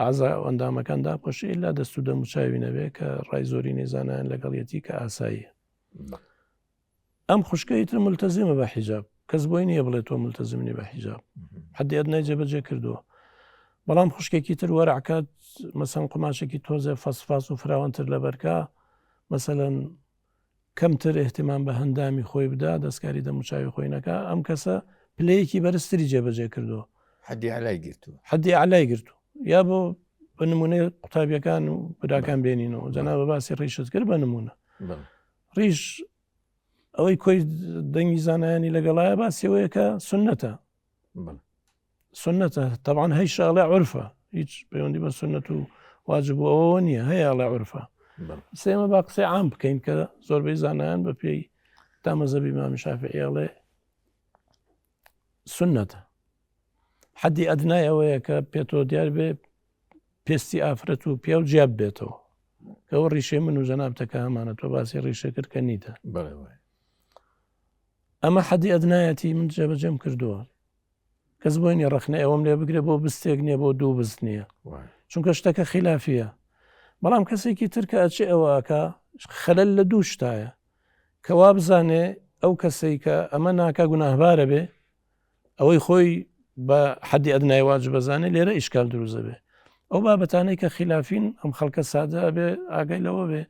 ئازا ئەندامەکان داپۆشی ئللا دەست و دەم و چاوی نەبێ کە ڕای زۆری نێزانیان لەگەڵیەتی کە ئاساییە ئەم خوشکە ئیتر ملتەزیمە بە حیجاب کەس بۆی نییە بڵێ تۆ ملتەزمنی بە حیجاب حدی ئەدنای جێبەجێ کردووە بەڵام خوشکێکی تر وەرعکات مەسەن قوماشێکی تۆزێ فەسفاس و فراوانتر لەبەرکە مەسەەن کەمتر احتیمان بە هەندامی خۆی بدا دەستکاری دەموچاوی خۆی نەکا ئەم کەسە پلەیەکی بەرزتری جێبەجێ کردووە حدی علای گرتووە حدی علای گرتوو یا بۆ بە نمونەی قوتابیەکان و براکان بێنینەوە جەنابە باسی ڕیشت کرد بە نمونە ڕیش ئەوەی کۆی دەنگی زانایانی لەگەڵایە باسی ئەوەیە کە سنەتە سنەتە تەبان هەیشە ئەڵێ عرفە هیچ پەیوەندی بە سنت و واجب و ئەوەوە نییە هەیە ئەڵێ عرفە سێمە با قسەی عام بکەین کە زۆربەی زانایان بە پێی تا مەزەبی مامی شافعی ئەڵێ سنەتە حەدی ئەدنای ئەوەیە کە پێتۆ دیار بێ پێستی ئافرەت و پیاو جیاب بێتەوە ئەوە ڕیشەی من و جەنابتە کە هەمانە تۆ باسی ڕیشە کرد کە نیتە ئەمە حەدی ئەدنایەتی من جێبەجێم کردووە کەس بۆی نیە ڕخنە ئەوەم لێ بگرێ بۆ بستێک نییە بۆ دوو بست نییە چونکە شتەکە خلافیە بەڵام کەسێکی تر کە ئەچێ ئەوەکە خەلل لە دوو شتایە کە وا بزانێ ئەو کەسەی کە ئەمە ناکە گوناهبارە بێ ئەوەی خۆی بە حەدی ئەدنای واجب بەزانێ لێرە ئیشکال دروست دەبێ ئەو بابەتانەی کە خلافین ئەم خەڵکە سادە بێ ئاگای لەوە بێ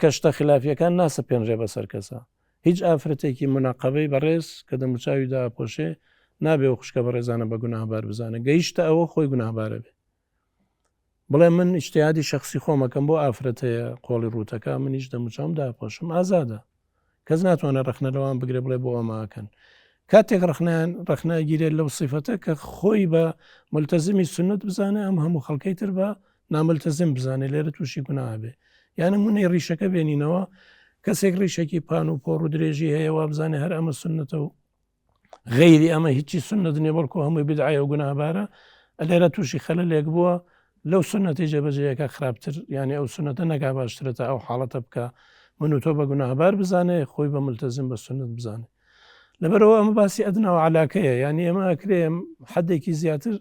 کە شتە خلافیەکان ناسەپێنرێ بەسەر کەسە هیچ ئافرەتێکی منەقەبەی بەڕێز کە دەموچاوی داپۆشێ نابێ و خوشکە بەڕێزانە بە گوناهبار بزانە گەیشتە ئەوە خۆی گوناهبارە بێ بڵێ من ئیجتیهادی شەخسی خۆمەکەم بۆ ئافرەت هەیە قۆڵی ڕووتەکە منیش دەموچاوم داپۆشم ئازادە کەس ناتوانێت ڕەخنە لەوان بگرێ بڵێ بۆ ئەماکەن کاتێک ڕخنیان ڕخناگیرێت لەو سیفەتە کە خۆی بە ملتەزمی سنت بزانێ ئەم هەموو خەڵکەی تر بە ناملتەزم بزانێ لێرە تووشی گوناه بێ یانە مونەی ڕیشەکە بێنینەوە کەسێک ڕیشێکی پان و پۆڕ و درێژی هەیە وابزانێ هەر ئەمە سنتە و غەیری ئەمە هیچی سنت نیە بەڵکو هەمووی بدعایە و گوناهبارە لێرە تووشی خەلەلێک بووە لەو سنەتی جێبەجێیەکە خراپتر یعنی ئەو سنەتە نەکا باشترە تا ئەو حاڵەتە بکە من و تۆ بە گوناهبار بزانێ خۆی بە ملتەزم بە سنت بزانێ لەبەرەوە ئەمە باسی ئەدنا و علاکەیە یعنی ئێمە ئەکرێ حدێکی زیاتر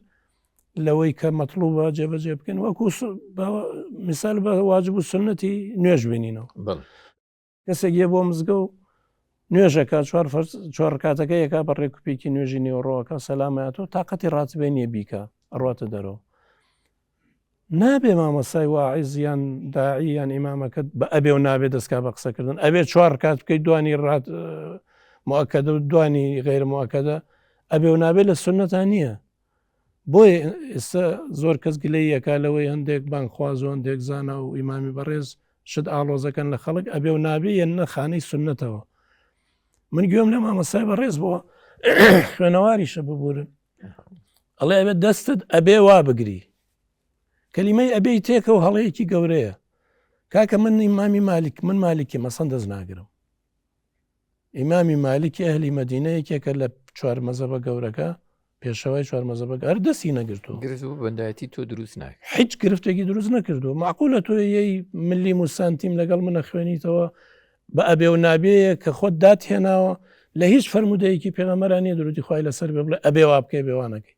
لەوەی کە مەطلوبە جێبەجێ بکەن وەکو مثال بە واجب و سنەتی نوێژ بینینەوە کەسێک یە بۆ مزگەوت نوێژەکە چوار فەرز چوار ڕکاتەکە یەکا بە ڕێکوپێکی نوێژی نیوەڕۆەکە سەلامەتەوە تااقەتی ڕاتبێ نییە بیکە ئەڕاتە دەرەوە نابێ مامۆسای واعیز یان داعی یان ئیمامەکەت بە ئەبێ و نابێ دەستکا بە قسەکردن ئەبێ چوار ڕکات بکەیت دوانی ڕات مؤکدە و دوانی غیر مؤکدە ئەبێ و نابێ لە سنەتا نییە بۆیە ئێستا زۆر کەس گلەیی ئەکا لەوەی هەندێک بانگخواز و هەندێک زانا و ئیمامی بەڕێز شت ئاڵۆزەکەن لە خەڵک ئەبێ و نابێ یەنە خانەی سنەتەوە من گوێم لە مامەسای بەڕێز بووە خوێنەواریشە ببورن ئەڵێ ئەبێت دەستت ئەبێ وا بگری کەلیمەی ئەبێی تێکە و هەڵەیەکی گەورەیە کاکە من ئیمامی مالک من مالکی مەسەن دەست ناگرم ئیمامی مالکی ئەهلی مەدینە یەکێکە لە چوار مەزەبە گەورەکە پێشەوای چوار مەزەبە هەر دەستی نەگرتو گرفت و بەندایەتی تۆ دروست ناکە هیچ گرفتێکی دروست نەکردو معقولە تۆ یەی ملیم و سانتیم لەگەڵ منە خوێنیتەوە بە ئەبێ و نابێیە کە خۆت دات هێناوە لە هیچ فەرمودەیەکی پێغەمبەران نیە درودی خوای لەسەر بێ بڵێ ئەبێ وا بکەی بێ وا نەکەی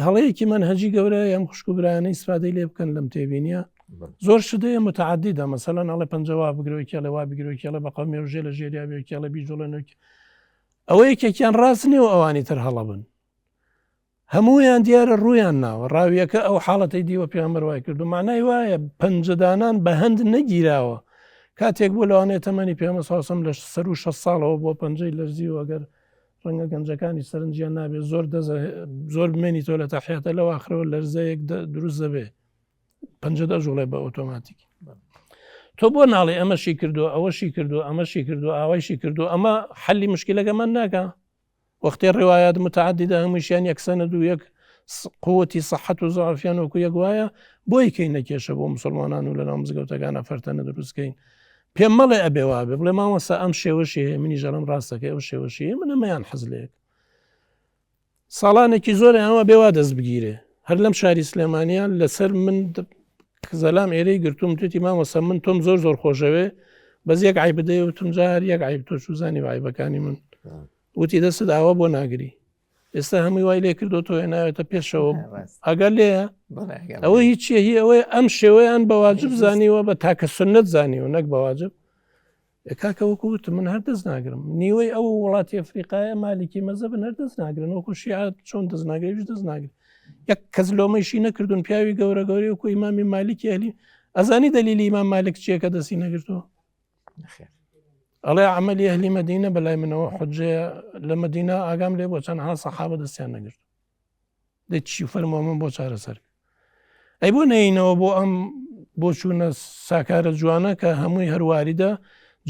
هەڵەیەکی مەنهەجی گەورەیە ئەم خوشک و برایانە ئیسفادەی لێ بکەن لەم تێبینیە زۆر شت هەیە متعدیدە مەسەلەن ئەڵێ پەنجە وا بگرەوە کێڵێ وا بگرەوە کێڵێ بە قەو مێوژێ لە ژێریا بێ کێڵێ بیجوڵێنەوە ئەوە یەکێکیان ڕاست نییە و ئەوانی تر هەڵە بن. هەموویان دیارە ڕوویان ناوە ڕاویەکە ئەو حاڵەتەی دیوە پێغەمبەر وای کردو معنای وایە پەنجەدانان بە هەند نەگیراوە کاتێک بۆ لەوانەیە تەمەنی پێغەمبەر صلی الله علیه و سلم لە سەر و 6 ساڵەوە بۆ پەنجەی لەرزی و ئەگەر ڕەنگە گەنجەکانی سەرنجیان نابێت زۆر دەزە زۆر بمێنی تۆ لە تەحیاتە لەو ئاخرەوە لەرزەیەک دروست دەبێ پەنجە دەجوڵێ بە ئۆتۆماتیک تۆ بۆ ناڵێ ئەمەشی کردو ئەوەشی کردو ئەمەشی کردو ئاوایشی کردو ئەمە حەلی مشکلەکەمان ناکە وەختێ ڕوایات متعددە هەمووشیان یەک سەند و یەک قوتی سەحەت و زعفیان وەکو یەک وایە بۆی کەینە کێشە بۆ مسلمانان و لەناو مزگەوتەکانە فەرتەنە دروستکەین پێم مەڵێ ئەبێ وابێ بڵێ مامۆستا ئەم شێوەشی هەیە منی ژەڵم ڕاستەکەی ئەو شێوەشی هەیە من ئەمەیان حەز لێک ساڵانێکی زۆر ئەوە بێ وا دەست بگیرێ هەر لەم شاری سلێمانیان لەسەر من زەلام ئێرەی گرتوم توتی مامۆستا من تۆم زۆر زۆر خۆشەوێ بەس یەک عیب بدەی وتم جار یەک عیب تۆ چوزانی عیبەکانی من وتی دەستت ئاوا بۆ ناگری ئێستا هەمووی وای لێ کردو تۆ ناوێتە پێشەوە ئەگەر لێیە ئەوە هیچیە هی ئەوەی ئەم شێوەیان بە واجب زانیوە بە تاکە سنت زانیوە نەک بە واجب کاکە وەکو وتم من هەر دەست ناگرم نیوەی ئەو وڵاتی ئەفریقایە مالیکی مەزەبن هەر دەست ناگرن وەکو شیعە چۆن دەست ناگرێت دەست ناگرن یەک کەس لۆمەیشی نەکردون پیاوی گەورە گەورەی وەکو ئیمامی مالیکی ئەهلی ئەزانی دەلیلی ئیمام مالک چییە کە دەستی نەگرتووە ئەڵێ عملی ئەهلی مەدینە بەلای منەوە حجەیە لە مەدینە ئاگام لێ بۆ چەند ها سەحابە دەستیان نەگرت دەی چی فەرمووە من بۆ چارەسەر ئەی بۆ نەینەوە بۆ ئەم بۆچوونە ساکارە جوانە کە هەمووی هەرواریدە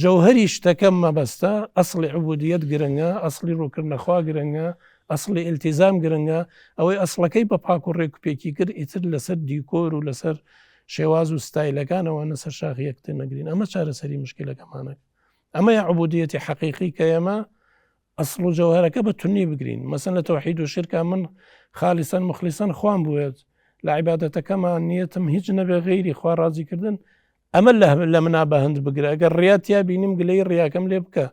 جەوهری شتەکە مەبەستە ئەسڵی عبودیت گرنگە ئەسڵی ڕووکردنەخوا گرنگە ئەسڵی ئیلتیزام گرنگە ئەوەی ئەسڵەکەی بە پاک و ڕێکوپێکی کرد ئیتر لەسەر دیکۆر و لەسەر شێواز و ستایلەکانەوە نەسەر شاخ یەکتر نەگرین ئەمە چارەسەری مشکلەکەمانە ئەمەیە عبودیەتی حەقیقی کە ئێمە ئەسڵ و جەوهەرەکە بە تونی بگرین مەسەن لە تەوحید و شرکا من خالیسەن مخلیسەن خوام بوێت لە عیبادەتەکەما نیەتم هیچ نەبێ غەیری خوا ڕازیکردن ئەمە لە منا بە هەند بگرە ئەگەر ڕیا تیا بینیم گلەی ڕیاکەم لێ بکە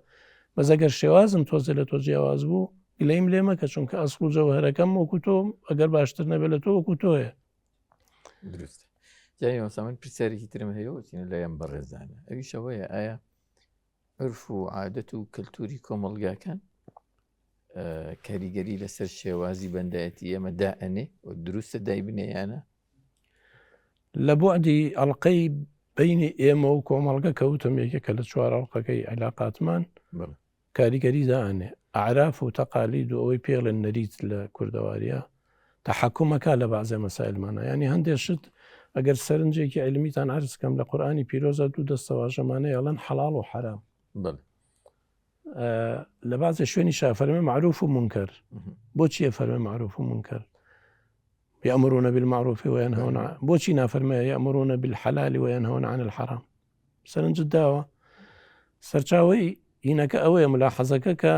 بەس ئەگەر شێوازم تۆزێ لە تۆ جیاواز بوو گلەیم لێ مەکە چونکە ئەسڵ و جەوهەرەکەم وەکو تۆ ئەگەر باشتر نەبێت لە تۆ وەکو تۆیە دروست جای مامۆستا من پرسیارێکی ترم هەیە و چینە لایەن بەڕێزانە ئەویش ئەوەیە ئایا عورف و عادەت و کەلتوری کۆمەڵگاکان کاریگەری لەسەر شێوازی بەندایەتی ئێمە دائەنێ و دروستە دایبنێیانە؟ لە بوعدی ئەڵلقەی بینی ئێمە و کۆمەڵگە کەوتم یەکێکە لە چوار ئەڵلقەکەی عیلاقاتمان کاریگەری دائەنێ ئەعراف و تەقالید و ئەوەی پێڵێن نەریت لە کوردەواریە تەحەکومەکا لە بەعزێ مەسایلمانا یانی هەندێ شت ئەگەر سەرنجێکی عیلمیتان عەرز کەم لە قورئانی پیرۆزا دوو دەستەواژەمانەیە ئەڵێن حەڵاڵ و حەرام لە بەعزێ شوێنی شا فەرمێ معروف و منکەر بۆچی فەرمێ معروف و منکەر يأمرون بالمعروف وينهون بۆچی نافەرمێ يأمرون بالحلال وينهون عن الحرام سەرنجت داوە سەرچاوەی هینەکە ئەوەیە ملاحەزەکە کە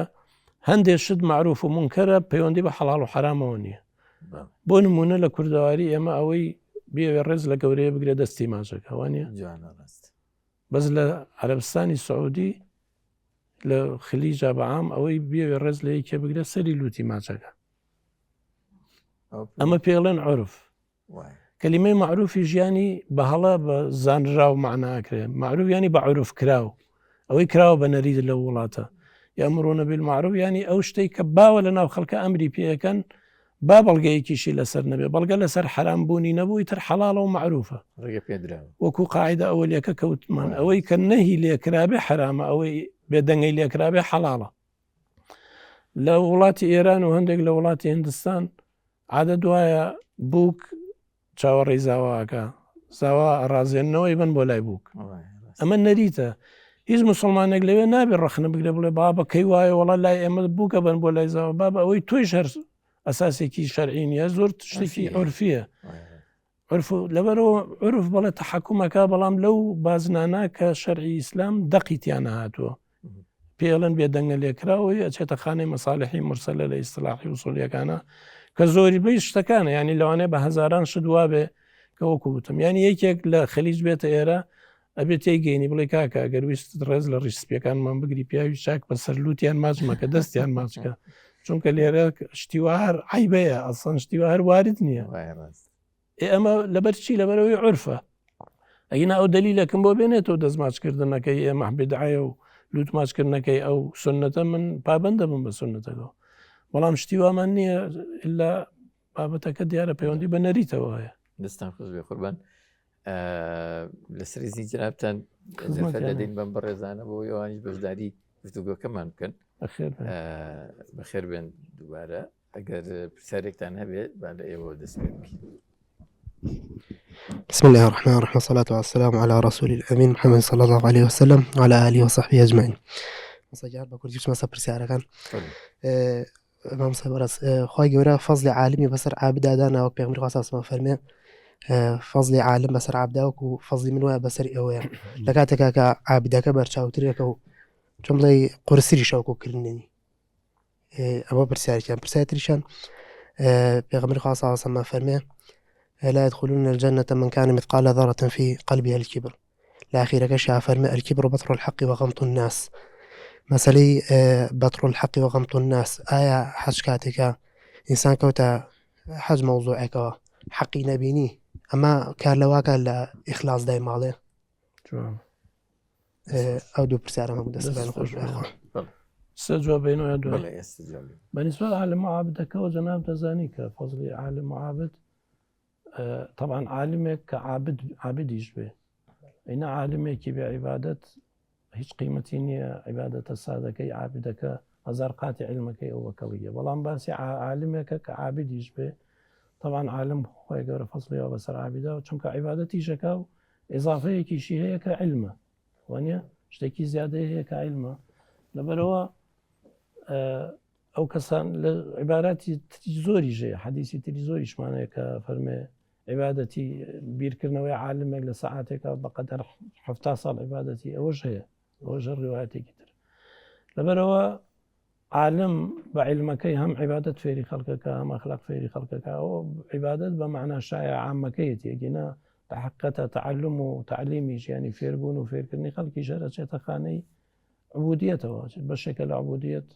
هەندێک شت معروف و منکەرە پەیوەندی بە حەڵاڵ و حرامەوە نییە بۆ نمونە لە کوردەواری ئێمە ئەوەی بێوێ ڕێز لە گەورەیە بگرێ دەستی ماچەکە وانە بەس لە عەربستانی سعودی لە خلیجا بەعام ئەوەی بێوێ ڕێز لە یەکێ بگرێ سەری لوتی ماچەکە ئەمە پێڵێن عرف کەلیمەی مەعروفی ژیانی بە هەڵە بە زانراو مەعنا ئەکرێ مەعروف ینی بە عروف کراو ئەوەی کراوە بە نەریت لەو وڵاتە یامرونە بالمعروف ینی ئەو شتێک کە باوە لە ناو خەڵکە ئەمری پێەکەن با بەڵگەیەکیشی لەسەر نەبێ بەڵگە لەسەر حرام بوونی نەبووی تر حەڵاڵە و معروفە ڕێگە پێدراوە وەکو قاعدە ئەوەلیەکە کەوتمان ئەوەی کە نەهی لێکرابێ حرامە ئەوەی بێدەنگەی لێکرابێ حەڵاڵە لە وڵاتی ئێران و هەندێک لە وڵاتی هندستان عادەت وایە بووک چاوەڕێی زاوا ئەکا زاوا ئەڕازێننەوەی بن بۆ لای بووک ئەمە نەریتە هیچ مسلمانێک لەوێ نابێ ڕەخنە بگرێ بڵێ بابە کەی وایە وڵا لای ئێمە بووکە بن بۆ لای زاوا بابە ئەوەی تۆیش هەر ئەساسێکی شەرعی نییە زۆر شتێکی عرفیە عرف لەبەرەوە عرف بەڵێ تەحەکومەکە بەڵام لەو بازنانە کە شەرعی ئیسلام دەقی تیا نەهاتووە پێڵەن بێدەنگە لێکراوەی ئەچێتە خانەی مەساالحی مرسەلە لە ئیسلاحی وسولیەکانە کە زۆریبەی شتەکانە ینی لەوانەیە بە هەزاران شت وابێ کە وەکو وتم ینی یەکێک لە خەلیج بێتە ئێرە ئەبێ تێیگەینی بڵێ کاکە ئەگەر ویستت ڕێز لە ڕیش سپیەکانمان بگری پیاوی چاک بە سەر لوتیان ماچ مەکە دەستیان ماچکە چونکە لێرە شتی وا هەر عیبەیە ئەسڵەن شتی وا هەر وارد نییە ئێ ئەمە لەبەر چی لەبەرەوەی عرفە ئەگینا ئەو دەلیلێکم بۆ بێنێتەوە دەست ماچکردنەکەی ئێمە بدعایە و لوت ماچکردنەکەی ئەو سنەتە من پابندە بم بە سنەتەکەەوە بەڵام شتی وامان نییە إلا. بابەتەکە دیارە پەیوەندی بە نەریتەوە هەیە. دەستان خۆش بێ قوربان. لەسەر ئیزنی جەنابتان دەرفەت دەدەین بەم بەڕێزانە بۆ ئەوانیش بەشداری گفتوگۆکەمان بکەن. بەخێر بێن دووبارە ئەگەر پرسیارێکتان هەبێت با لە ئێوە دەست پێ بکەین. بسم الله الرحمن الرحيم والصلاة والسلام على رسول الأمين محمد صلى الله عليه وسلم وعلى آله وصحبه أجمعين مامۆستا بە کوردی بچمە سەر پرسیارەکان مامۆستا بەڕێز خوای گەورە فەزلی عالمی بەسەر عابدا دانا وەک پێغەمبەری خوا صلی الله علیه و سلم فەرمێ فەزلی عالم بەسەر عابدا وەکو فەزلی من وایە بەسەر ئێوەیە لە کاتێکا کە عابدەکە بەرچاوترێکە و چۆن بڵێ قورسری شەوکو کردنی ئەوە پرسیارێکیان پرسیاری تریشان پێغەمبەری خوا صلی الله علیه و سلم فەرمێ لا يدخلون الجنة من كان مثقال ذرة في قلبه الكبر لە ئاخیرەکەشیا فەرمێ الکبر بطر الحق وغمط الناس مەسەلەی بطر الحق وغمط الناس ئایا حەج کاتێکە ئینسان کەوتە حەج مەوزوعێکەوە حەقی نەبینی ئەمە کار لەواکە لە ئیخلاص دای ماڵێ ئەو دوو پرسیارم هەبوو دەستتان خۆش بێ خوا. سێ جواب بینەوە یا دوای بەنیسبەت عالم و عابدەکەوە جەناب دەزانی کە فەزلی عالم و عابد تەبعەن عالمێک کە عابد عابدیش بێ ئەینا عالمێکی بێ عیبادەت هیچ قیمەتی نییە عیبادەتە سادەکەی عابدەکە هەزار قاتی علمەکەی ئەو بەکەڵیە بەڵام باسی عالمێکە کە عابدیش بێ طبعا عالم خۆی گەورە فەصلیەوە بەسەر عابدا و چونکە عیبادەتیشەکە و ئیزافەیەکیشی هەیە کە علمە وانە شتێکی زیادەی هەیە کە علمە لەبەرەوە ئەو کەسان لە عیباراتی تری زۆریش هەیە حەدیسی تری زۆریشمان هەیە کە فەرمێ عیبادەتی بیرکردنەوەی عالمێک لە سەعاتێکا بەقەدەر حەفتا ساڵ عیبادەتی ئەوەش هەیە ئەوەش هەر ڕیوایەتێکی تر لەبەرەوە عالم بە عیلمەکەی هەم عیبادەت فێری خەڵکەکە هەم ئەخلاق فێری خەڵکەکە ئەوە عیبادەت بە مەعنا شایع عامەکەیەتی ئەگینا لە حەقیقەتە تەعەلوم و تەعلیمیش یانی فێربوون و فێرکردنی خەڵکیش هەر ئەچێتە خانەی عبودیەتەوە بەشێکە لە عبودیەت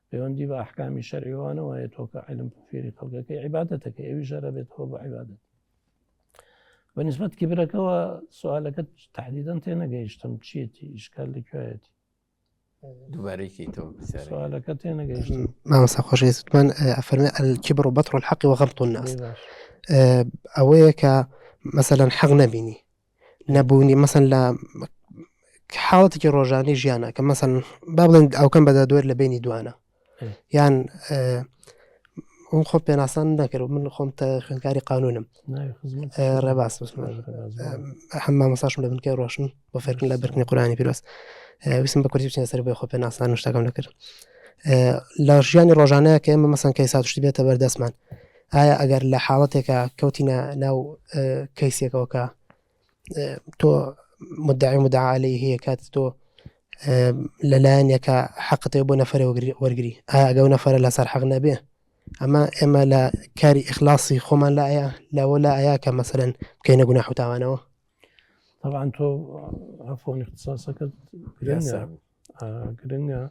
پەیوەندی بە ئەحکامی شەرعیوانەوە هەیە تۆ کە علم فێری خەڵکەکەی عیبادەتەکەی ئەویش هەر ئەبێتەوە بە عیبادەت بە نسبەت کیبرەکەوە سوالەکە تحدیدەن تێنەگەیشتم چیەتی ئیشکال لە کوێیەتی دووبارەی کەیتەوە پرسیارەکە. سوالەکە تێنەگەیشتم مامۆستا خۆشەویست وتمان ئەفەرمێ الكبر بطر الحق وغمط الناس ئەی باش. ئەوەیە کە مەسەلەن حەق نەبینی نەبوونی مەسەن لە حاڵەتێکی ڕۆژانەی ژیانە کە مەسەن با بڵێن ئەوکەم بە دادوەر لە بینی دوانە یان ئەم خۆم پێناسان نەکرد من خۆم خوێندکاری قانونم ڕێباز هەم مامۆساشم لە بنکەی ڕۆشن بۆ فێرکردن لە بەرکنی قورانی پیرۆز ویستم بە کوردی بچینە سەر بۆی خۆ پێناسان و شتەکەم نەکرد لە ژیانی ڕۆژانەیە کە ئێمە مەسەن کەی ساتشتی بێتە بەردەستمان ئایا ئەگەر لە حاڵەتێکا کەوتینە ناو کەیسێکەوە کە تۆ مدعی مدعا عەلەیه هەیە کات تۆ لەلایەن یەکە حەقت هەیە بۆ نەفەرێ وەرگری ئایا ئەگەو نەفەرە لەسەر حەق نەبێ ئەمە ئێمە لە کاری ئیخلاصی خۆمان لا ئەیا لەوە لا ئەیا کە مەسەلەن بکەینە گوناح و تاوانەوە طبعا تۆ عفوا اختصاصەکەت گرنگە گرنگە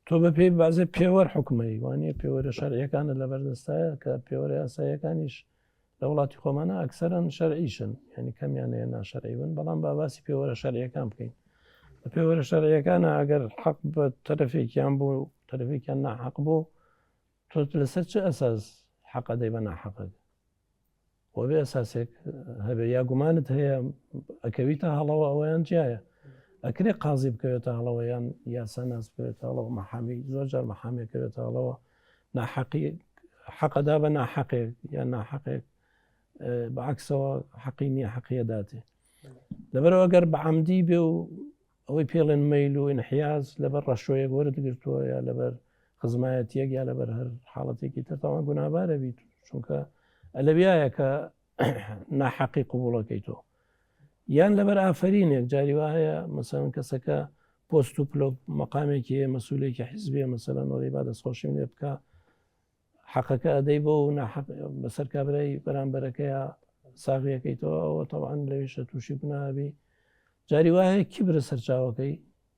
تۆ بە پێی بازێ پێوەەر حکومەی وانە پێوەرە شەرعیەکانە لە بەردەستایە کە پێوەرە یاسایەکانیش لە وڵاتی خۆمانە ئەکسەرەن شەرعیشن یعنی کەمیان هەیە ناشەرعی بن بەڵام با باسی پێوەرە شەرعیەکان بکەین لە پێوەرە شەرعیەکانە ئەگەر حەق بە تەرەفێکیان بوو تەرەفێکیان ناحەق بوو تۆ لەسەر چ ئەساس حەقە دەی بە ناحەقەکە وە بێ ئەساسێک هەبێ یا گومانت هەیە ئەکەویتە هەڵەوە ئەوەیان جیایە ئەکرێ قازی بکەوێتە هەڵەوە یان یاسا ناس بکەوێتە هەڵەوە مەحامی زۆر جار مەحامیەکەوێتە هەڵەوە ناحەقی حەقەدا بە ناحەقێک یان ناحەقێک بەعکسەوە حەقی نییە حەقیە داتێ لەبەرەوە گەر بە عەمدی بێ و ئەوەی پێڵێن مەیل و ئینحیاز لەبەر ڕەشۆیەک وەرت گرتووە یا لەبەر خزمایەتیەک یا لەبەر هەر حاڵەتێکی تر تاوان گوناهبارە بیت چونکە ئەلەویایە کە ناحەقی قوبوڵەکەی تۆ یان لەبەر ئافرینێک جاری وا هەیە مەسەن کەسەکە پۆست و پلۆ مەقامێکی هەیە مەسولێکی حیزبیە مەسەلەن وەڵی با دەستخۆشیم لێ بکە حەقەکە ئەدەی بۆ و ناحەق بەسەر کابرای بەرامبەرەکەیا ساغیەکەیتەوە ئەوە تەبعەن لەویشە تووشی گوناهبی جاری وایە کیبرە سەرچاوەکەی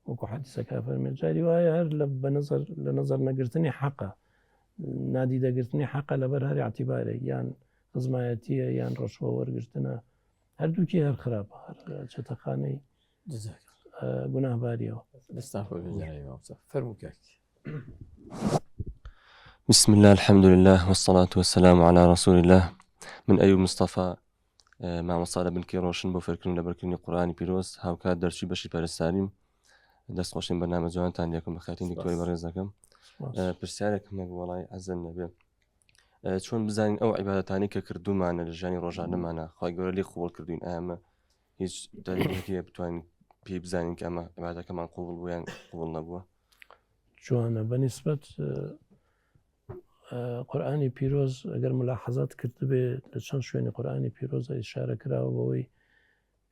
وەکو حەدیسەکە فەرمێ جاری وایە هەر لە بەنظر لە نظر نەگرتنی حەقە نادیدەگرتنی حەقە لەبەر هەر اعتیبارێک یان خزمایەتیە یان ڕەشوە وەرگرتنە هەردووکی هەر خراپە هەر چەتەخانەی گوناهباریەوە دەستان خۆش بێ جەنابی مامۆستا فەرموو کاک. بسم اللە الحمد للە والصلاة والسلام علی رسول اللە من ئەیوب مستەفا مامۆستا لە بنکەی ڕۆشن بۆ فێرکردن لەبەرکردنی قورئانی پیرۆز هاوکات دەرچووی بەشی پەرستاریم دەست خۆشیم بەرنامە جوانتان لەکەم بەخاتین دکتۆری بەڕێز دەکەم پرسیارێکم هەبوو وەڵای عەزن نەبێ چۆن بزانین ئەو عیبادەتانی کە کردومانە لە ژیانی ڕۆژانەمانە خی گەورە لێ قوبڵ کردوین ئەمە هیچ دەلیلێک بتوانین پێی بزانین کە ئەمە عیبادەکەمان قوبڵ بوو یان قوبڵ نەبووە جوانە بە نیسبەت قورآانی پیرۆز ئەگەر ملاحەزات کردبێ لە چەند شوێنی قورآانی پیرۆزە ئیشارە کراوە بەوەی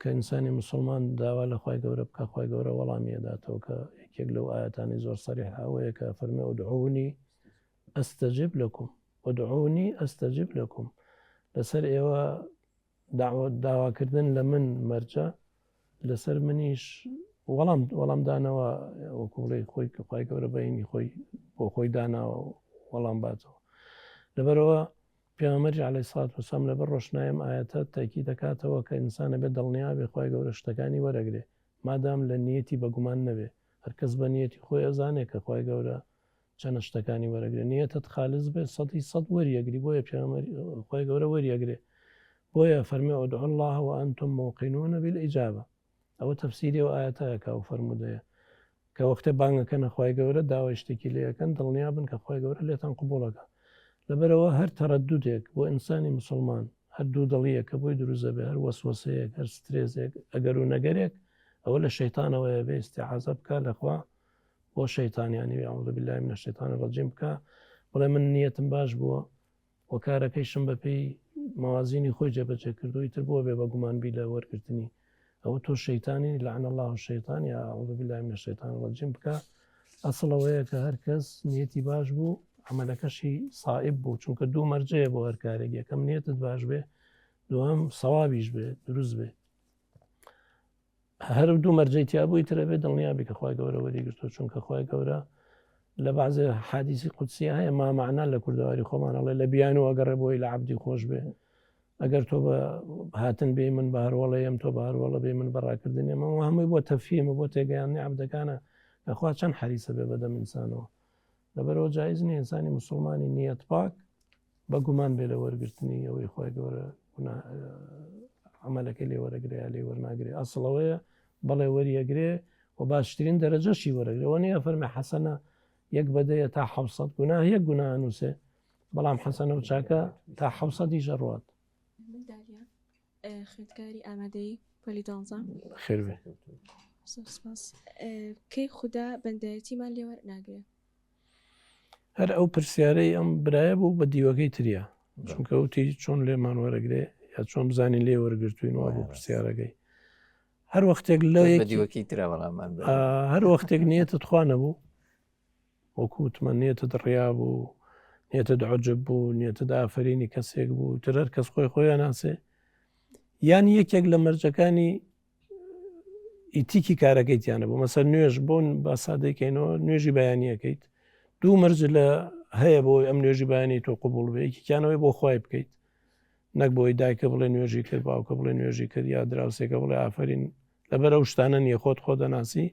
کە ئینسانی مسلمان داوا لە خوای گەورە بکە خوای گەورە وەڵامی ئەداتەوە کە یەکێک لەو ئاەتانی زۆر سەریح ئەوەیە کە فەرمی ادعونی استجب لكم ادعونی استجب لكم لەسەر ئێوە داواکردن لە من مەرجە لەسەر منیش وەڵام وەڵامدانەوە وەکو بڵێ خۆی کە خوای گەورە بەینی خۆی بۆ خۆی داناوە وەڵام باتەوە لەبەرەوە پێغەمبەریش عەلەیهی سڵات وسلام لەبەر ڕۆشنایی ئەم ئایەتە تەئکید دەکاتەوە کە ئینسان ئەبێ دڵنیا بێ خوای گەورە شتەکانی وەرەگرێ مادام لە نیەتی بەگومان نەبێ هەرکەس بە نیەتی خۆی ئەزانێ کە خوای گەورە چەنە شتەکانی وەرەگرێ نیەتت خالص بێ سەدی سەد وەریەگری بۆیە پێغەمبەر خوای گەورە وەریەگرێ بۆیە فەرمی ادعوا الله وانتم موقنون بالاجابە ئەوە تەفسیری ئەو ئایەتە ئەکا و فەرموودەیە کە وەختێ بانگەکەنە خوای گەورە داوای شتێکی لێ ئەکەن دڵنیا بن کە خوای گەورە لێتان قبوڵەکە لەبەرئەوە هەر تەرەدودێک بۆ ئینسانی موسڵمان هەر دوودڵیەک کە بۆی دروست دەبێ هەر وەسوەسەیەک هەر سترێزێک ئەگەر و نەگەرێک ئەوە لە شەیتانەوەیە بێ ئیستیعازە بکا لەخوا بۆ شەیتان یانی اعوذ باللە من الشیطان الرجیم بکا بڵێ من نیەتم باش بووە و کارەکەیشم بەپێی مەوازینی خۆی جێبەجێ کردو ئیتر بۆ بێ بە گومان بی لە وەرگرتنی ئەوە تۆ شەیتانی لعن الله الشیطان یا اعوذ بالله من الشیطان الرجیم بکە ئەسڵ ئەوەیە کە هەر کەس نیەتی باش بوو عەمەلەکەشی سائب بوو چونکە دوو مەرجەیە بۆ هەر کارێک یەکەم نیەتت باش بێ دووەم سەوابیش بێ دروست بێ هەر دوو مەرجەی تیا بووی ترە بێ دڵنیا بی کە خوای گەورە وەری گرتووە چونکە خوای گەورە لە بەعزێ حادیسی قودسیە هەیە ما مەعنا لە کوردەواری خۆمان ئەڵێ لە بیانوو ئەگەڕێ بۆی لە عەبدی خۆش بێ ئەگەر تۆ بە هاتن بێ من بە هەروەڵەیەم تۆ بە هەروەڵە بێ من بە ڕاکردنی ئەمە هەمووی بۆ تەفهیمە بۆ تێگەیاندنی عەبدەکانە لەخوا چەند حەریسە بێ بەدەم ئینسانەوە لەبەرەوە جایز نییە ئینسانی مسلمانی نیەت پاک بە گومان بێ لە وەرگرتنی ئەوەی خوای گەورە عەمەلەکەی لێ وەرەگرێ یا لێ وەرناگرێ ئەسڵ ئەوەیە بەڵێ وەریەگرێ و باشترین دەرەجەشی وەرەگرێ وە نییە فەرمی حەسەنە یەک بەدەیە تا حەوسەد گوناه یەک گوناه نووسێ بەڵام حەسەنە و چاکە تا حەوسەدیش ئەڕوات. من دالیا خوێندکاری ئامادەیی پۆلی دوانزە. خێر بێ. زۆر سپاس. کەی خودا بەندایەتیمان لێ وەرناگرێ؟ هەر ئەو پرسیارەی ئەم برایە بوو بە دیوەکەی تریا چونکە وتی چۆن لێمان وەرەگرێ یا چۆن بزانین لێ وەرگرتوین وا بۆ پرسیارەکەی هەر وەختێک لە دیوەکەی ترا وەڵامان هەر وەختێک نیەتت خوا نەبوو وەکوتمە نیەتت ڕیا بوو نیەتت عجب بوو نیەتت ئافرینی کەسێک بوو تر هەر کەس خۆی خۆیان ناسێ یان یەکێک لە مەرجەکانی ئیتیکی کارەکەی تیانە بوو مەسەر نوێژ بۆن با سادەیکەینەوە نوێژی بەیانیەکەیت دوو مەرج لە هەیە بۆ ئەم نوێژی بەیانی تۆ قوبول بێ یەکیانەوەی بۆ خی بکەیت نەک بۆی دایکە بڵێ نوێژی کرد باوکە بڵێ نوێژی کرد یا دراوسێکە بڵێ ئافرین لەبەر ئەو شتانە نییە خۆت خۆ دەناسی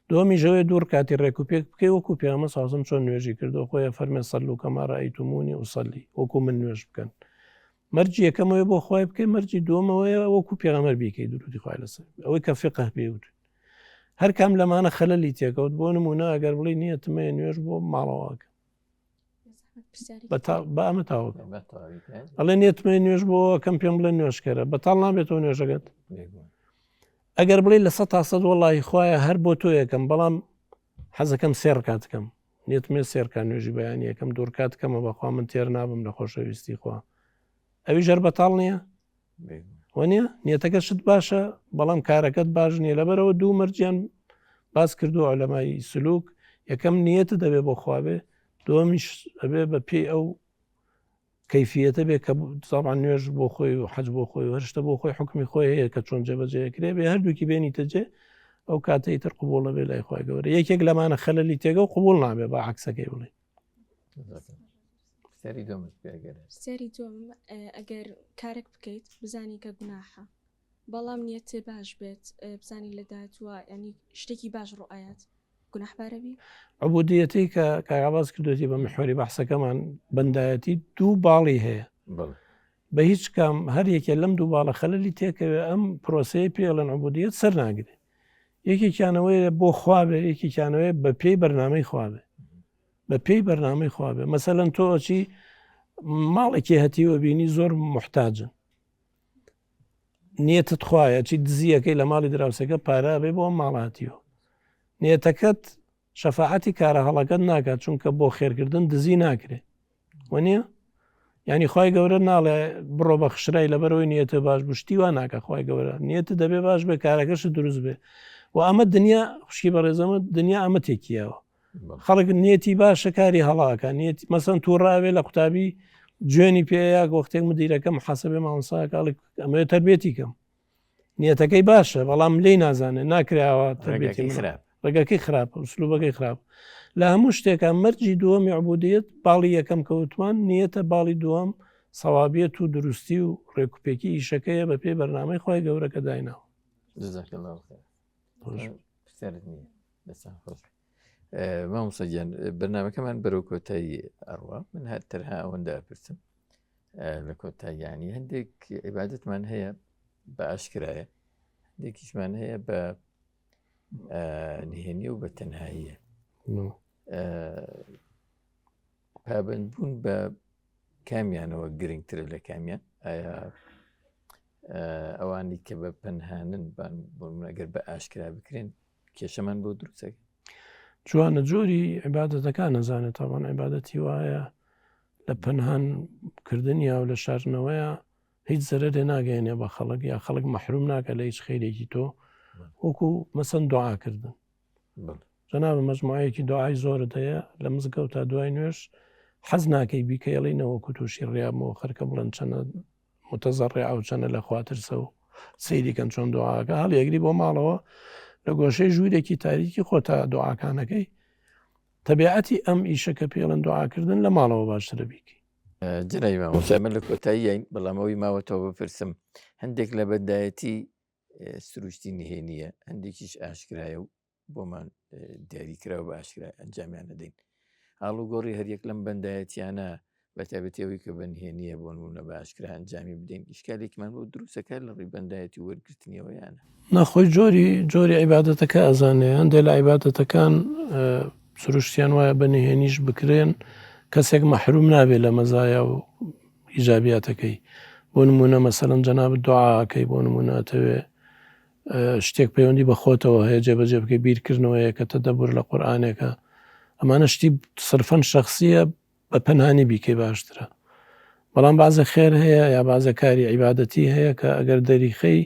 دووەمی ژەوێ دوور کاتی ڕێک و پێک بکەی وەکو پێغەمبەر صلی چۆن نوێژی کردو خۆیە فەرمێ صلوا كما رأيتموني أصلي وەکو من نوێژ بکەن مەرجی یەکەم ئەوەیە بۆ خوای بکەی مەرجی دووەم ئەوەیە وەکو پێغەمبەر بیکەی درودی خوای لەسەر ئەوەی کە فقه پێی وتوین هەر کام لەمانە خەلەلی تێکەوت بۆ نمونە ئەگەر بڵێ نیەتمەیە نوێژ بۆ ماڵەوەکە بە ئەمە تاوە ئەڵێ نیەتمەیە نوێژ بۆ کەم پێم بڵێ نوێژکەرە بەتاڵ نابێتەوە نوێژەکەت ئەگەر بڵێ لە سە تا سەد وەڵی خوایە هەر بۆ تۆ یەکەم بەڵام حەزەکەم سێ ڕکات کەم نێتمێ سێرکان نوێژی بەیانی یەکەم دوورکات کەمە بەخوا من تێر نابم لە خۆشەویستی خوا ئەویش هەر بەتاڵ نییە وەنیە نیەتەکە شت باشە بەڵام کارەکەت باش نییە لەبەرەوە دوو مەرجیان باس کردو عولەمای سلوک یەکەم نیەتە دەبێ بۆ خوا بێ دووەمیش ئەبێ بە پێی ئەو کەیفیەتە بێ کە تەبعەن نوێژ بۆ خۆی و حەج بۆ خۆی و هەر شتە بۆ خۆی حوکمی خۆی هەیە کە چۆن جێبەجێ کرێ بێ هەردووکی بێنیتە جێ ئەو کاتەی تر قبوڵە بێ لای خوای گەورە یەکێک لەمانە خەلەلی تێگە و قبوڵ نابێ با عەکسەکەی بڵێ پرسیاری دووەم ئەگەر کارێک بکەیت بزانی کە گوناحە بەڵام نیەتێ باش بێت بزانی لە داهاتووە ینی شتێکی باش ڕوئایات. گوناحبارە بی؟ عبودیەتی کە کاک عەباس کردوێتی بە محوەری بەحسەکەمان بەندایەتی دوو باڵی هەیە بە هیچ کام هەر یەکێ لەم دوو باڵە خەلەلی تێکەوێ ئەم پرۆسەیە پێڵێن عبودیەت سەر ناگرێ یەکێکیانەوەی بۆ خوا بێ یەکێکیانەوەی بە پێی بەرنامەی خوا بێ بە پێی بەرنامەی خوا بێ مەسەلەن تۆ ئەچی ماڵێکی هەتیوە بینی زۆر محتاجن نیەتت خوایە چی دزیەکەی لە ماڵی دراوسەکە پارە بێ بۆ ماڵاتیەوە نیەتەکەت شەفاعەتی کارە هەڵەکەت ناکات چونکە بۆ خێرکردن دزی ناکرێ وە نیە ینی خی گەورە ناڵێ بڕۆ بە خشرای لەبەرەوەی نیەتە باش بشتی وا ناکە خی گەورە نیەتە دەبێ باش بێ کارەکەش دروست بێ و ئەمە دنیا خوشکی بەڕێزەمە دنیا ئەمە تێکیەوە خەڵک نیەتی باشە کاری هەڵاکە نیەتی مەسەن تووڕاوێ لە قوتابی جوێنی پێەیە وەختێک مدیرەکە محاسبێ مامۆساکە ئەمەوێ تربێتی کەم نیەتەکەی باشە بەڵام لێی نازانێت ناکراوە تربێتی خراپ ڕێگەکەی خراپ سلوبەکەی خراپ لە هەموو شتێکە مەرجی دووەمی عبودیت باڵی یەکەم کەوتمان نیەتە باڵی دووەم سەوابیەت و دروستی و ڕێکوپێکی ئیشەکەیە بە پێی بەرنامەی خی گەورەکە دایناوە مامۆستا گیان بەرنمەکەمان بەرەو کۆتایی ئەڕوا من هەر تەنها ئەوەندە ئەپرسم لە کۆتاییانی هەندێک عیبادەتمان هەیە بە ئاشکرایە هەندێکیشمان هەیە بە نهێنی و بە تەنهاییە پابندبوون بە کامیانەوە گرنگترە لە کامیان ئایا ئەوانی کە بە پەنهانن بان بۆ ئەگەر بە ئاشکرا بکرێن کێشەمان بۆ دروستەکە جوانە جۆری عیبادەتەکان نەزانێت تاوان عیبادەتی وایە لە پەنهان کردنیا و لە شارنەوەیە هیچ زەرەرێ ناگەێنێ بە خەڵک یا خەڵک مەحروم ناکە لە هیچ خیرێکی تۆ وەکو مەسەن دوعاکردن جەنابە مەجموعەیەکی دوعای زۆرت هەیە لە مزگەوت تا دوای نوێژ حەز ناکەی بیکەیڵی نەوەکو تووشی ڕیابمەوە خەرکە بڵێن چەنە متەزەڕێ و چەنە لە خواترسە و سەیری کەن چۆن دوعاکە هەڵیەگری بۆ ماڵەوە لە گۆشەی ژوورێکی تاریکی خۆتا دوعاکانەکەی تەبیعەتی ئەم ئیشە کە پێڵن دوعاکردن لە ماڵەوە باشترە بیکەی. جەنابی مامۆستا من لە کۆتاییاین بەڵام ئەوەی ماوەتەوە بپرسم هەندێک لە بەندایەتی سروشتی نهێنیە هەندێکیش ئاشکرایە و بۆمان دیاریکراوە بە ئاشکرا ئەنجامیان دەدەین ئاڵوگۆڕی هەریەک لەم بەندایەتیانە بە تایبەتی ئەوەی کە بەنهێنیە بۆ نمونە بە ئاشکرا ئەنجامی بدەین ئیشکالێکمان بۆ دروستەکە لە ڕووی بەندایەتی وەرگرتنیەوە یانە ناخۆی جۆری جۆری عیبادەتەکە ئەزانێ هەندێک لە عیبادەتەکان سروشتیان وایە بە نهێنیش بکرێن کەسێک مەحروم نابێت لە مەزایا و ئیجابیاتەکەی بۆ نمونە مەسەلەن جەنابت دوعاکەی بۆ نمونە ئەتەوێ شتێک پەیوەندی بە خۆتەوە هەیە جێبەجێ بکەی بیرکردنەوەیە کە تەدەبور لە قورئانێکە ئەمانە شتی سرفەن شخصیە بە پەنهانی بیکەی باشترە بەڵام بازە خێر هەیە یا بازە کاری عیبادەتی هەیە کە ئەگەر دەریخەی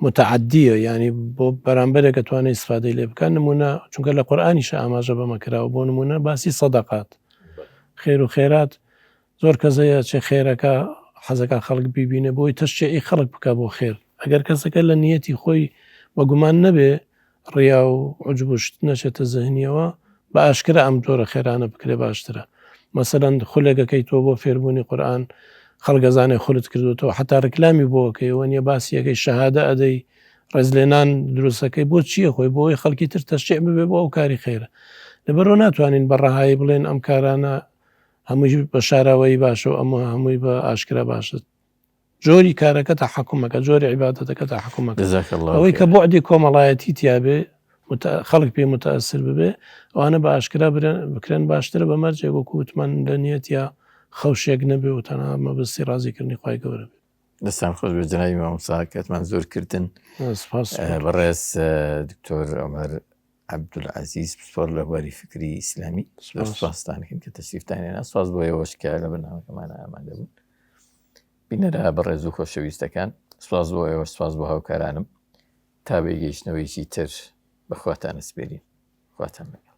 متعدیە یانی بۆ بەرامبەرێک ئەتوانێت ئیسفادەی لێ بکات نمونە چونکە لە قورئانیشا ئاماژە بەمە کراوە بۆ نمونە باسی سەدەقات خێر و خێرات زۆر کەس هەیە چێ خێرەکە حەزەکە خەڵک بیبینێ بۆی تەشجیعی خەڵک بکە بۆ خێر ئەگەر کەسەکە لە نیەتی خۆی بە گومان نەبێ ڕیا و عوجب و شت نەچێتە زهنیەوە بە ئاشکرا ئەم جۆرە خێرانە بکرێ باشترە مەسەلەن خولێک ئەکەی تۆ بۆ فێربوونی قورئان خەڵک ئەزانێ خولت کردوتەوە حتا ڕیکلامی بۆ ئەکەی وەنیە باسی ئەکەی شەهادە ئەدەی ڕێزلێنان دروستەکەی بۆ چییە خۆی بۆی خەڵکی تر تەشجیع ببێ بۆ ئەو کاری خێرە لەبەرەوە ناتوانین بە ڕەهایی بڵێن ئەم کارانە هەمووی بە شاراوەیی باشە و ئەمە هەمووی بە ئاشکرا باشە جۆری کارەکە تەحەکومەکە جۆری عیبادەتەکە تەحەکومەکە جزاک اللە ئەوەی کە خێرا. بوعدی کۆمەڵایەتی تیابێ خەڵک پێی متەئەسر ببێ ئەوانە بە ئاشکرا بکرێن باشترە بە مەرجێک وەکو وتمان لە نیەتیا خەوشێک نەبێ و تەنها مەبەستی ڕازیکردنی خوای گەورە بێ. دەستان خۆش بێت جەنابی مامۆستا کاتمان زۆر کردن سپاس بەڕێز دکتۆر عومەر عەبدولعەزیز پسپۆر لە بواری فکری ئیسلامی زۆر سپاستان کەین کە تەشریفتان هێنا سپاس بۆ ئێوەش کە لە بەرنامەکەمانە ئامادە بوون بینەرە بەڕێز و خۆشەویستەکان سپاس بۆ ئێوە سپاس بۆ هاوکارانم تا بێگەیشتنەوەیکی تر بەخواتان ئەسپێرین خواتان لەگەڵ.